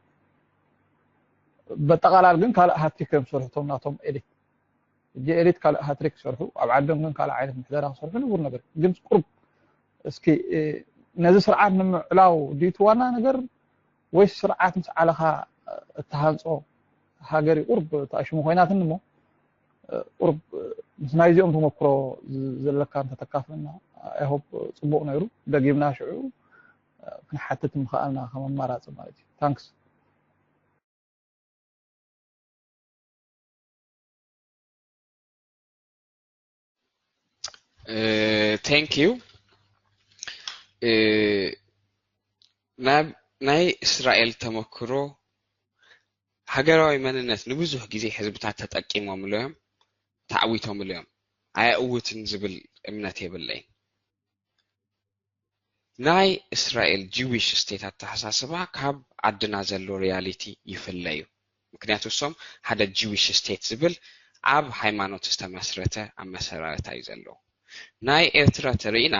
በጠቓላል ግን ካልእ ሃትሪክ እዮም ዝሰርሑ እቶም ናቶም ኤሊት። ሕጂ ኤሊት ካልእ ሃትሪክ ይሰርሑ፣ ኣብ ዓዶም ግን ካልእ ዓይነት ምሕደራ ክሰርሑ ንቡር ነገር። ግን ቁርብ እስኪ ነዚ ስርዓት ንምዕላው ድዩ እቲ ዋና ነገር ወይስ ስርዓት ምስ ዓለኻ እትሃንጾ ሃገር እዩ? ቁርብ ተኣሽሙ ኮይናትኒ እሞ ቁርብ ምስ ናይዚኦም ተመክሮ ዘለካ እንተተካፍለና I hope ጽቡቕ ነይሩ። ደጊምና ሽዑ ክንሓትት ምኽኣልና ከም ኣማራጺ ማለት እዩ። ታንክስ። Thank you። ናይ እስራኤል ተመክሮ ሃገራዊ መንነት ንብዙሕ ግዜ ህዝብታት ተጠቂሞምሉ እዮም፣ ተዓዊቶምሉ እዮም። ኣየእውትን ዝብል እምነት የብለይን። ናይ እስራኤል ጂዊሽ ስቴት ኣተሓሳስባ ካብ ዓድና ዘሎ ሪያሊቲ ይፍለ እዩ። ምክንያቱ እሶም ሓደ ጂዊሽ ስቴት ዝብል ኣብ ሃይማኖት ዝተመስረተ ኣመሰራርታ እዩ ዘለዎ። ናይ ኤርትራ ተሪእና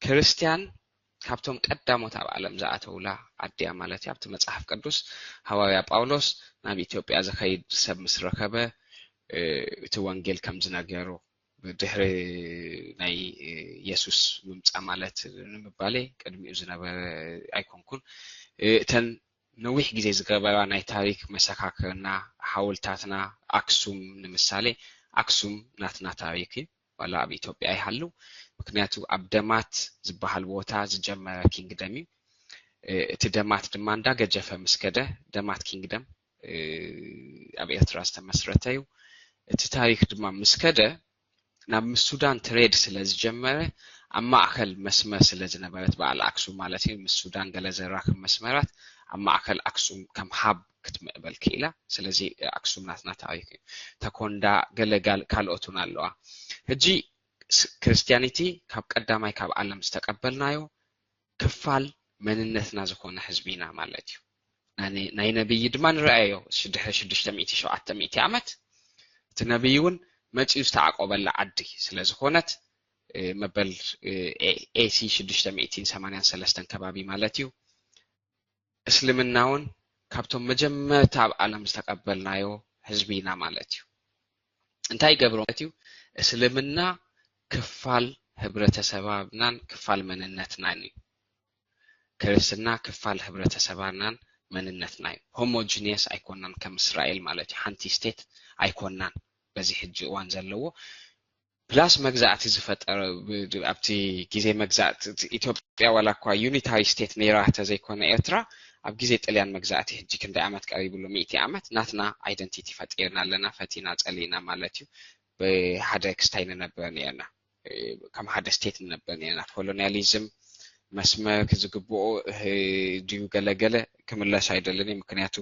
ክርስትያን ካብቶም ቀዳሞት ኣብ ዓለም ዝኣተውላ ዓዲ እያ ማለት እዩ። ኣብቲ መጽሓፍ ቅዱስ ሃዋርያ ጳውሎስ ናብ ኢትዮጵያ ዝኸይድ ሰብ ምስ ረኸበ እቲ ወንጌል ከም ዝነገሮ ድሕሪ ናይ የሱስ ምምፃእ ማለት ንምባለይ ቅድሚኡ ዝነበረ ኣይኮንኩን። እተን ነዊሕ ግዜ ዝገበራ ናይ ታሪክ መሰካክርና ሓውልታትና ኣክሱም ንምሳሌ ኣክሱም ናትና ታሪክ እዩ። ዋላ ኣብ ኢትዮጵያ ይሃሉ ምክንያቱ ኣብ ደማት ዝበሃል ቦታ ዝጀመረ ኪንግደም እዩ። እቲ ደማት ድማ እንዳገጀፈ ምስ ከደ ደማት ኪንግደም ኣብ ኤርትራ ዝተመስረተ እዩ። እቲ ታሪክ ድማ ምስ ከደ ናብ ምስ ሱዳን ትሬድ ስለ ዝጀመረ ኣብ ማእከል መስመር ስለ ዝነበረት በዓል ኣክሱም ማለት እዩ ምስ ሱዳን ገለ ዘራክብ መስመራት ኣብ ማእከል ኣክሱም ከም ሃብ ክትምዕበል ክኢላ። ስለዚ ኣክሱም ናትና ታሪክ እዩ። ተኮንዳ ገለ ካልኦት እውን ኣለዋ። ሕጂ ክርስቲያኒቲ ካብ ቀዳማይ ካብ ዓለም ዝተቀበልናዮ ክፋል መንነትና ዝኾነ ህዝቢ ኢና ማለት እዩ። ናይ ነብይ ድማ ንረኣዮ ድሕሪ ሽዱሽተ ሚእቲ ሸውዓተ ሚእቲ ዓመት እቲ ነብይ እውን መፂኡ ዝተዓቆበላ ዓዲ ስለ ዝኾነት መበል ኤሲ ሽዱሽተ ሚእትን ሰማንያን ሰለስተን ከባቢ ማለት እዩ። እስልምና እውን ካብቶም መጀመርታ ኣብ ዓለም ዝተቀበልናዮ ህዝቢ ኢና ማለት እዩ። እንታይ ይገብሮ ማለት እዩ? እስልምና ክፋል ህብረተሰባብናን ክፋል መንነትናን እዩ። ክርስትና ክፋል ህብረተሰባናን መንነትና እዩ። ሆሞጂኒየስ ኣይኮናን ከም እስራኤል ማለት እዩ። ሓንቲ ስቴት ኣይኮናን በዚ ሕጂ እዋን ዘለዎ ፕላስ መግዛእቲ ዝፈጠረ ኣብቲ ግዜ መግዛእቲ ኢትዮጵያ ዋላ እኳ ዩኒታሪ ስቴት ነይራ ተዘይኮነ ኤርትራ ኣብ ግዜ ጥልያን መግዛእቲ ሕጂ ክንደይ ዓመት ቀሪብሉ ሚእቲ ዓመት ናትና ኣይደንቲቲ ፈጢርና ኣለና ፈቲና ጸሊእና ማለት እዩ። ብሓደ ክስታይ ንነብር ነርና ከም ሓደ ስቴት ንነብር ነርና ኮሎኒያሊዝም መስመር ዝግብኦ ድዩ ገለገለ ክምለስ ኣይደልን ምክንያቱ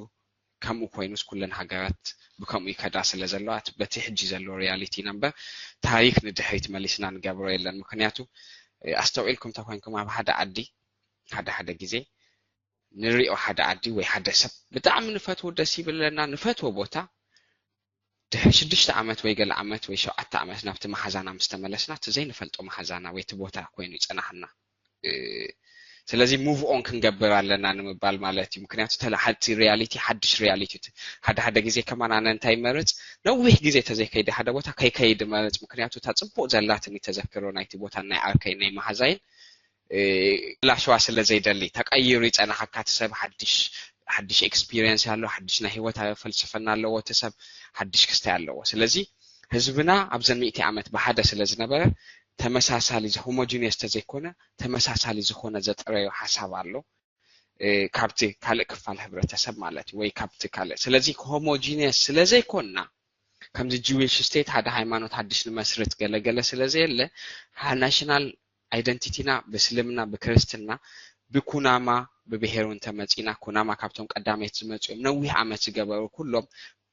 ከምኡ ኮይኑስ ኩለን ሃገራት ብከምኡ ይከዳ ስለ ዘለዋ በቲ ሕጂ ዘሎ ሪያሊቲ ኢና እምበር ታሪክ ንድሕሪት መሊስና ንገብሮ የለን ምክንያቱ ኣስተውዒልኩም ተኮይንኩም ኣብ ሓደ ዓዲ ሓደ ሓደ ግዜ ንሪኦ ሓደ ዓዲ ወይ ሓደ ሰብ ብጣዕሚ ንፈትዎ ደስ ይብለና ንፈትዎ ቦታ ድሕሪ ሽዱሽተ ዓመት ወይ ገለ ዓመት ወይ ሸውዓተ ዓመት ናብቲ መሓዛና ምስ ተመለስና እቲ ዘይንፈልጦ መሓዛና ወይ እቲ ቦታ ኮይኑ ይፀናሕና ስለዚ move on ክንገብር ኣለና ንምባል ማለት እዩ። ምክንያቱ ተለ ሓቲ reality ሓድሽ reality እዩ። ሓደ ሓደ ግዜ ከማን ኣነ እንታይ ይመርጽ፣ ነዊሕ ግዜ ተዘይከይደ ሓደ ቦታ ከይከይድ መርጽ። ምክንያቱ እታ ጽቡቕ ዘላትኒ ተዘክሮ ናይቲ ቦታን ናይ ዓርከይ ናይ መሓዛይን ላሽዋ ስለ ዘይደሊ፣ ተቀይሩ ይጸናሓካ እቲ ሰብ ሓድሽ ሓድሽ experience ኣሎ፣ ሓድሽ ናይ ህይወት ፍልስፍና ኣለዎ እቲ ሰብ፣ ሓድሽ ክስታይ ኣለዎ። ስለዚ ህዝብና ኣብዘን ሚእቲ ዓመት ብሓደ ስለ ዝነበረ ተመሳሳሊ homogeneous ተዘይኮነ ተመሳሳሊ ዝኾነ ዘጥረዮ ሓሳብ ኣሎ ካብቲ ካልእ ክፋል ሕብረተሰብ ማለት እዩ ወይ ካብቲ ካልእ። ስለዚ homogeneous ስለ ዘይኮንና ከምዚ Jewish state ሓደ ሃይማኖት ሓድሽ ንመስርት ገለገለ ስለ ዘየለ national identity ና ብእስልምና ብክርስትና ብኩናማ ብብሄሩ እንተመፂና ኩናማ ካብቶም ቀዳመይቲ ዝመፁ እዮም። ነዊሕ ዓመት ዝገበሩ ኩሎም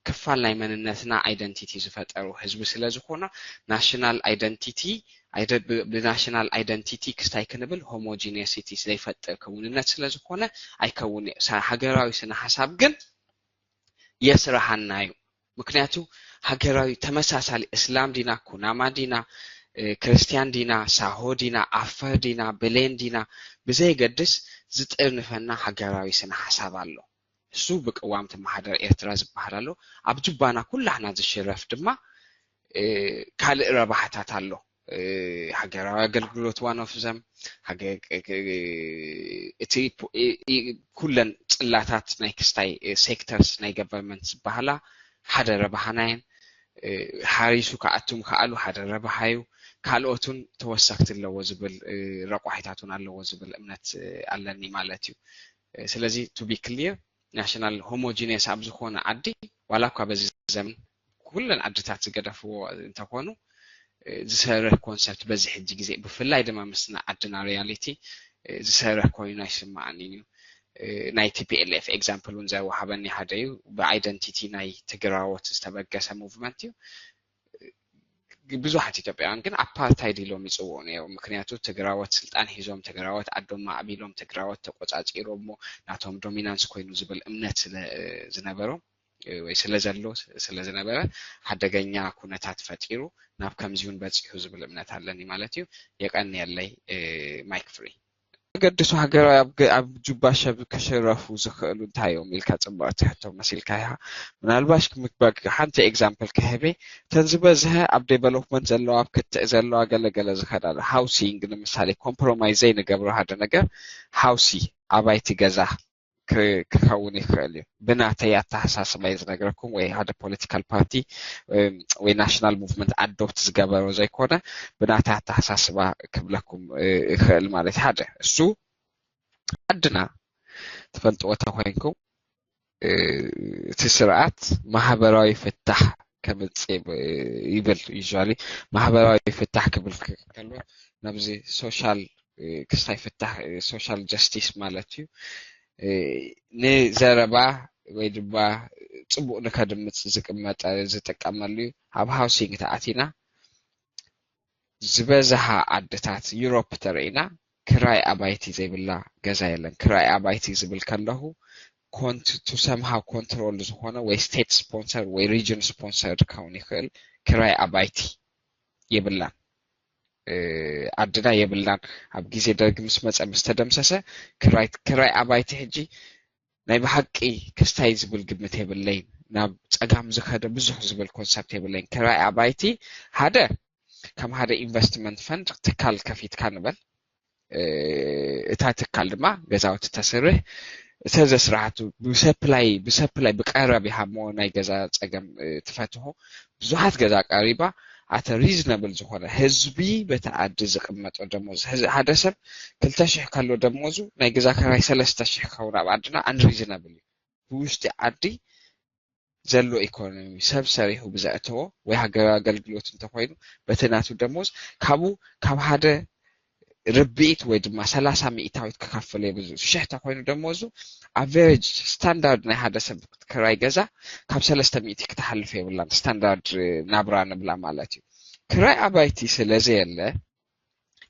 ክፋል ናይ መንነትና identity ዝፈጠሩ ህዝቢ ስለ ዝኾና national identity ብ national identity ክስታይ ክንብል homogeneity ዘይፈጥር ክውንነት ስለ ዝኾነ ኣይከውን። ሃገራዊ ስነ ሓሳብ ግን የስራሃና እዩ። ምክንያቱ ሃገራዊ ተመሳሳሊ እስላም ዲና ኩናማ ዲና ክርስቲያን ዲና ሳሆ ዲና ዓፋር ዲና ብሌን ዲና ብዘይገድስ ዝጥርንፈና ሃገራዊ ስነ ሓሳብ ኣሎ። እሱ ብቅዋም ትመሓደር ኤርትራ ዝበሃል ኣሎ። ኣብ ጁባና ኩላህና ዝሽረፍ ድማ ካልእ ረባሕታት ኣሎ። ሃገራዊ ኣገልግሎት one of them እቲ ኩለን ጽላታት ናይ ክስታይ sectors ናይ government ዝበሃላ ሓደ ረባሓናየን ሓሪሱ ክኣቱ ምክኣሉ ሓደ ረባሓዩ። ካልኦት እውን ተወሰክቲ ኣለዎ ዝብል ረቋሒታት እውን ኣለዎ ዝብል እምነት ኣለኒ ማለት እዩ። ስለዚ to be clear national homogeneous ኣብ ዝኾነ ዓዲ ዋላ እኳ በዚ ዘመን ኩለን ዓድታት ዝገደፍዎ እንተኾኑ ዝሰርሕ concept በዚ ሕጂ ግዜ ብፍላይ ድማ ምስና ዓድና reality ዝሰርሕ ኮይኑ ኣይስማዓንን እዩ። ናይ TPLF example እውን ዘወሃበኒ ሓደ እዩ። ብ identity ናይ ትግራዎት ዝተበገሰ movement እዩ። ብዙሓት ኢትዮጵያውያን ግን apartheid ኢሎም ይፅውዑ ነይሩ። ምክንያቱ ትግራዎት ስልጣን ሒዞም ትግራዎት ዓዶም ማዕቢሎም ትግራዎት ተቆፃፂሮሞ ናቶም dominance ኮይኑ ዝብል እምነት ስለ ዝነበሮም ወይ ስለ ዘሎ ስለ ዝነበረ ሓደገኛ ኩነታት ፈጢሩ ናብ ከምዚ እውን በፂሑ ዝብል እምነት ኣለኒ ማለት እዩ። የቀንየለይ። Mic free። ዘገድሱ ሃገራዊ ኣብ ጁባ ሸብ ክሽረፉ ዝኽእሉ እንታይ እዮም ኢልካ ፅቡቅ ትሕቶ መሲልካ ኢኻ። ምናልባሽ ሓንቲ example ክህበ እተን ዝበዝሀ ኣብ development ዘለዋ ኣብ ክትዕ ዘለዋ ገለገለ ዝኸዳ housing ንምሳሌ compromise ዘይንገብሮ ሓደ ነገር housing ኣባይቲ ገዛ ክኸውን ይኽእል እዩ። ብናተይ ኣተሓሳስባ እዩ ዝነግረኩም ወይ ሓደ political party ወይ national movement adopt ዝገበሮ ዘይኮነ ብናተይ ኣተሓሳስባ ክብለኩም ይኽእል ማለት ሓደ እሱ ዓድና ትፈልጥዎ ተኮይንኩም እቲ ስርዓት ማህበራዊ ፍታሕ ከምፅእ ይብል። Usually ማህበራዊ ፍታሕ ክብል ከሎ ናብዚ social ክስታይ ፍታሕ social justice ማለት እዩ። ንዘረባ ወይ ድማ ፅቡቅ ንከድምፅ ዝቅመጠ ዝጥቀመሉ እዩ። ኣብ housing ተኣቲና ዝበዝሓ ዓድታት Europe ተረኢና ክራይ ኣባይቲ ዘይብላ ገዛ የለን። ክራይ ኣባይቲ ዝብል ከለኹ to somehow control ዝኾነ ወይ state sponsor ወይ region sponsor ክኸውን ይኽእል ክራይ ኣባይቲ የብላን። ዓድና የብላን። ኣብ ግዜ ደርጊ ምስ መፀ ምስ ተደምሰሰ ክራይ ኣባይቲ ሕጂ ናይ ብሓቂ ክስታይ ዝብል ግምት የብለይን። ናብ ፀጋም ዝኸደ ብዙሕ ዝብል concept የብለይን። ክራይ ኣባይቲ ሓደ ከም ሓደ investment fund ትካል ከፊትካ ንበል እታ ትካል ድማ ገዛውቲ ተስርህ እተ ዘስራሕቱ ብሰፕላይ ብሰፕላይ ብቀረብ ይሃሞ ናይ ገዛ ፀገም ትፈትሆ ብዙሓት ገዛ ቀሪባ ኣተ reasonable ዝኾነ ህዝቢ በቲ ዓዲ ዝቅመጦ ደሞዝ ሓደ ሰብ ክልተ ሽሕ ከሎ ደሞዙ ናይ ገዛ ክራይ ሰለስተ ሽሕ ክኸውን ኣብ ዓድና unreasonable እዩ። ብውሽጢ ዓዲ ዘሎ ኢኮኖሚ ሰብ ሰሪሑ ብዘእተዎ ወይ ሃገራዊ ኣገልግሎት እንተኮይኑ በቲ ናቱ ደሞዝ ካብኡ ካብ ሓደ ርብዒት ወይ ድማ ሰላሳ ሚእታዊት ክከፍል የብዙ ሽሕ ተኮይኑ ደሞዙ average standard ናይ ሓደ ሰብ ክራይ ገዛ ካብ ሰለስተ ሚእቲ ክትሓልፍ የብላን። Standard ናብራ ንብላ ማለት እዩ። ክራይ ኣባይቲ ስለ ዘየለ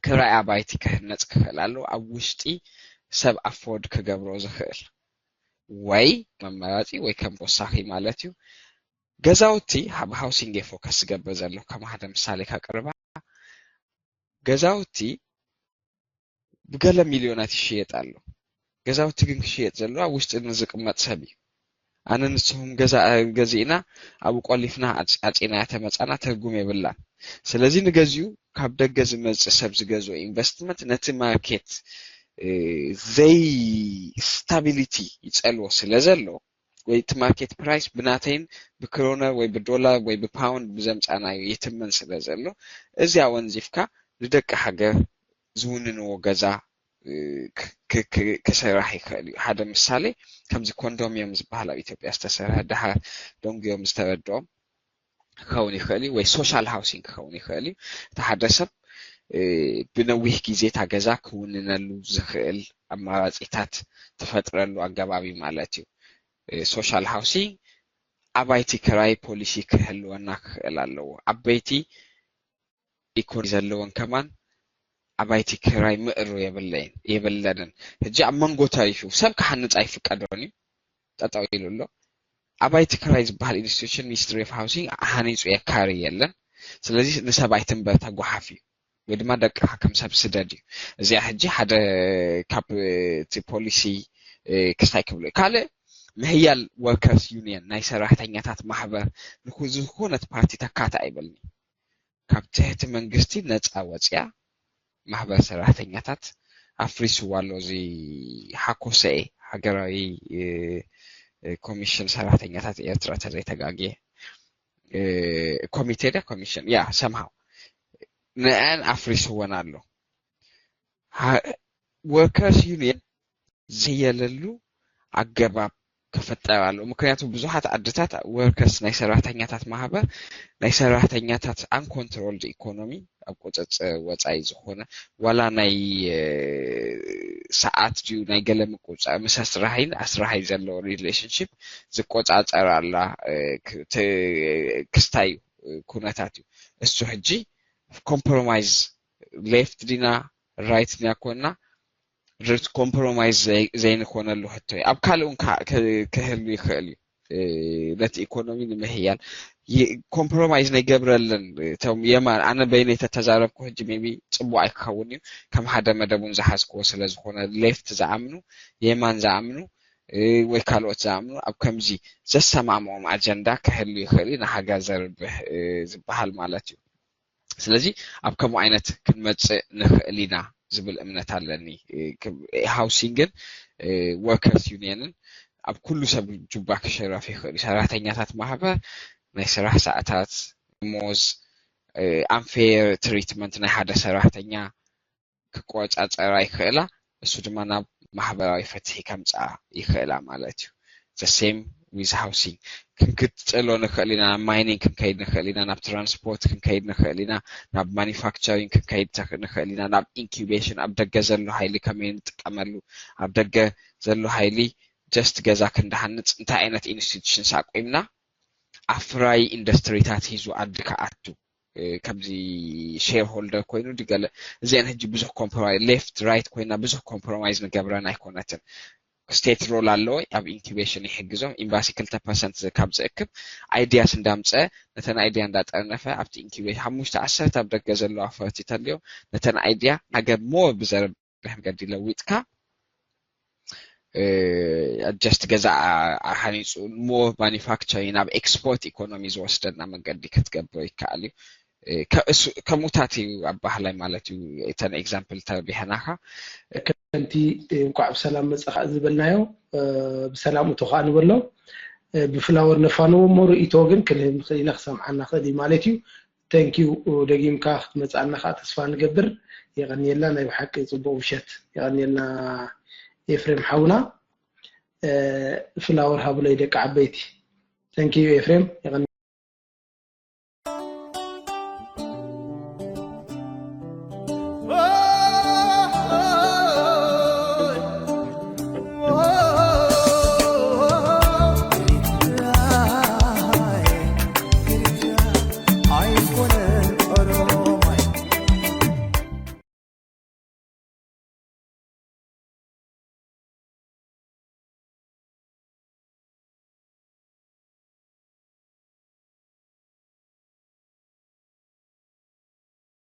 ክራይ ኣባይቲ ክህነፅ ክኽእል ኣለዎ ኣብ ውሽጢ ሰብ afford ክገብሮ ዝኽእል ወይ መመራፂ ወይ ከም ወሳኺ ማለት እዩ። ገዛውቲ ኣብ housing focus ዝገብር ዘሎ ከም ሓደ ምሳሌ ከቅርባ ገዛውቲ ብገለ ሚልዮናት ይሽየጥ ኣሎ። ገዛውቲ ግን ክሽየጥ ዘሎ ኣብ ውሽጢ ንዝቕመጥ ሰብ እዩ። ኣነ ንስኹም ገዛ ገዚእና ኣብኡ ቆሊፍና ኣጽ- ኣጺናዮ ተመጻና ትርጉም የብላን። ስለዚ ንገዚኡ ካብ ደገ ዝመጽእ ሰብ ዝገዝኦ ኢንቨስትመንት ነቲ ማርኬት ዘይ ስታቢሊቲ ይጸልዎ ስለ ዘሎ ወይ እቲ ማርኬት ፕራይስ ብናተይን ብክሮነ ወይ ብዶላር ወይ ብፓውንድ ብዘምጻናዮ ይትመን ስለ ዘሎ እዚኣ ወንዚፍካ ንደቂ ሃገር ዝውንንዎ ገዛ ክስራሕ ይኽእል እዩ። ሓደ ምሳሌ ከምዚ ኮንዶሚየም ዝበሃል ኣብ ኢትዮጵያ ዝተሰርሐ ድሓር ደንጉዮም ዝተረድኦም ክኸውን ይኽእል እዩ ወይ ሶሻል ሃውሲንግ ክኸውን ይኽእል እዩ። እቲ ሓደ ሰብ ብነዊሕ ግዜ እታ ገዛ ክውንነሉ ዝኽእል ኣማራፂታት ትፈጥረሉ ኣገባብ እዩ ማለት እዩ። ሶሻል ሃውሲንግ ኣባይቲ ክራይ ፖሊሲ ክህልወና ክኽእል ኣለዎ። ዓበይቲ ኢኮኖሚ ዘለወን ከማን ኣባይቲ ክራይ ምእሩ የብለይን የብለንን። ሕጂ ኣብ መንጎ ተሪፉ ሰብ ክሓንፅ ኣይፍቀዶን እዩ፣ ጠጠው ኢሉ ኣሎ። ኣባይቲ ክራይ ዝበሃል ኢንስቲቱሽን ሚኒስትሪ ኦፍ ሃውሲንግ ሃኒፁ የካሪ የለን። ስለዚ ንሰብ ኣይትንበር ተጓሓፍ እዩ ወይ ድማ ደቅኻ ከም ሰብ ስደድ እዩ። እዚኣ ሕጂ ሓደ ካብ እቲ ፖሊሲ ክስታይ ክብሎ እዩ። ካልእ ምሕያል ወርከርስ ዩኒየን ናይ ሰራሕተኛታት ማሕበር ዝኾነት ፓርቲ ተካተ ኣይበልኒ። ካብ ትሕቲ መንግስቲ ነፃ ወፅያ ማሕበር ሰራሕተኛታት ኣፍሪስዋ ኣሎ። እዚ ሓኮሰኤ ሃገራዊ ኮሚሽን ሰራሕተኛታት ኤርትራ ተዘይተጋግየ ኮሚቴ ደ ኮሚሽን ያ ሰምሃው ንአን ኣፍሪስወን ኣሎ። ወርከርስ ዩኒየን ዝየለሉ ኣገባብ ክፍጠር ኣለዎ። ምክንያቱ ብዙሓት ዓድታት ወርከርስ ናይ ሰራሕተኛታት ማህበር ናይ ሰራሕተኛታት ኣንኮንትሮልድ ኢኮኖሚ ኣብ ቁፅፅር ወፃኢ ዝኾነ ዋላ ናይ ሰዓት ድዩ ናይ ገለ ምቁፃር ምስ ኣስራሒን ኣስራሒ ዘለዎ ሪሌሽንሽፕ ዝቆፃፀር ኣላ ክስታይ ኩነታት እዩ። እሱ ሕጂ ኮምፕሮማይዝ ሌፍት ዲና ራይት ዲና ኮና ኮምፕሮማይዝ ዘይንኮነሉ ሕቶ እዩ። ኣብ ካልእ እውን ክህሉ ይኽእል እዩ። ነቲ ኢኮኖሚ ንምሕያል ኮምፕሮማይዝ ናይ ገብረለን እቶም የማን ኣነ በይነይ ተተዛረብኩ ሕጂ ሜቢ ፅቡቅ ኣይክኸውን እዩ። ከም ሓደ መደብ እውን ዝሓዝክዎ ስለ ዝኾነ ሌፍት ዝኣምኑ የማን ዝኣምኑ ወይ ካልኦት ዝኣምኑ ኣብ ከምዚ ዘሰማምኦም ኣጀንዳ ክህሉ ይኽእል እዩ ንሃገር ዘርብሕ ዝበሃል ማለት እዩ። ስለዚ ኣብ ከምኡ ዓይነት ክንመፅእ ንኽእል ኢና ዝብል እምነት ኣለኒ። ሃውሲንግን ወርከርስ ዩኒየንን ኣብ ኩሉ ሰብ ጁባ ክሸረፍ ይኽእል እዩ። ሰራሕተኛታት ማህበር ናይ ስራሕ ሰዓታት፣ ደሞዝ፣ ኣንፌር ትሪትመንት ናይ ሓደ ሰራሕተኛ ክቆፃፀራ ይኽእላ። እሱ ድማ ናብ ማሕበራዊ ፍትሒ ከምፅኣ ይኽእላ ማለት እዩ። The same with housing ክንክትፅሎ ንኽእል ኢና። ናብ ማይኒንግ ክንከይድ ንኽእል ኢና፣ ናብ ትራንስፖርት ክንከይድ ንኽእል ኢና፣ ናብ ማኒፋክቸሪንግ ክንከይድ ንኽእል ኢና፣ ናብ ኢንኩቤሽን ኣብ ደገ ዘሎ ሃይሊ ከመይ ንጥቀመሉ፣ ኣብ ደገ ዘሎ ሃይሊ ጀስት ገዛ ክንድሃንፅ እንታይ ዓይነት ኢንስቲቱሽንስ ኣቁምና ኣፍራይ ኢንዱስትሪታት ሂዙ ዓዲ ክኣቱ ከምዚ ሼር ሆልደር ኮይኑ ድገለ እዚአን ሕጂ ብዙሕ ኮምፕሮማይዝ ሌፍት ራይት ኮይና ብዙሕ ኮምፕሮማይዝ ንገብረን ኣይኮነትን። ስቴት ሮል ኣለዎ ኣብ ኢንኩቤሽን ይሕግዞም። ኤምባሲ ክልተ ፐርሰንት ካብ ዝእክብ ኣይዲያስ እንዳምፀ ነተን ኣይዲያ እንዳጠርነፈ ኣብቲ ኢንኩቤሽን ሓሙሽተ ዓሰርተ ኣብ ደገ ዘለዋ ፈርቲ ተልዮም ነተን ኣይዲያ ሃገር ሞር ብዘረብሕ መገዲ ለዊጥካ ጀስት ገዛ ሓኒፁ ሞር ማኒፋክቸሪንግ ናብ ኤክስፖርት ኢኮኖሚ ዝወስደና መገዲ ክትገብሮ ይከኣል እዩ። ከምኡታት እዩ ኣባህላይ ማለት እዩ። እተን ኤግዛምፕል ተርቢሐናካ ከምቲ እንኳዕ ብሰላም መፀኻ ዝበልናዮ ብሰላም እቶ ከዓ ንበሎ ብፍላወር ነፋንዎ እሞ ርእይቶ ግን ክንህብ ንኽእል ኢና ክሰምዓና ክእል እዩ ማለት እዩ። Thank you ደጊምካ ክትመፅኣና ከዓ ተስፋ ንገብር። የቐንየልና ናይ ብሓቂ ፅቡቅ ምሸት የቐንየልና ኤፍሬም ሓውና። ፍላወር ሃቡለይ ደቂ ዓበይቲ። Thank you ኤፍሬም የቐንየልና።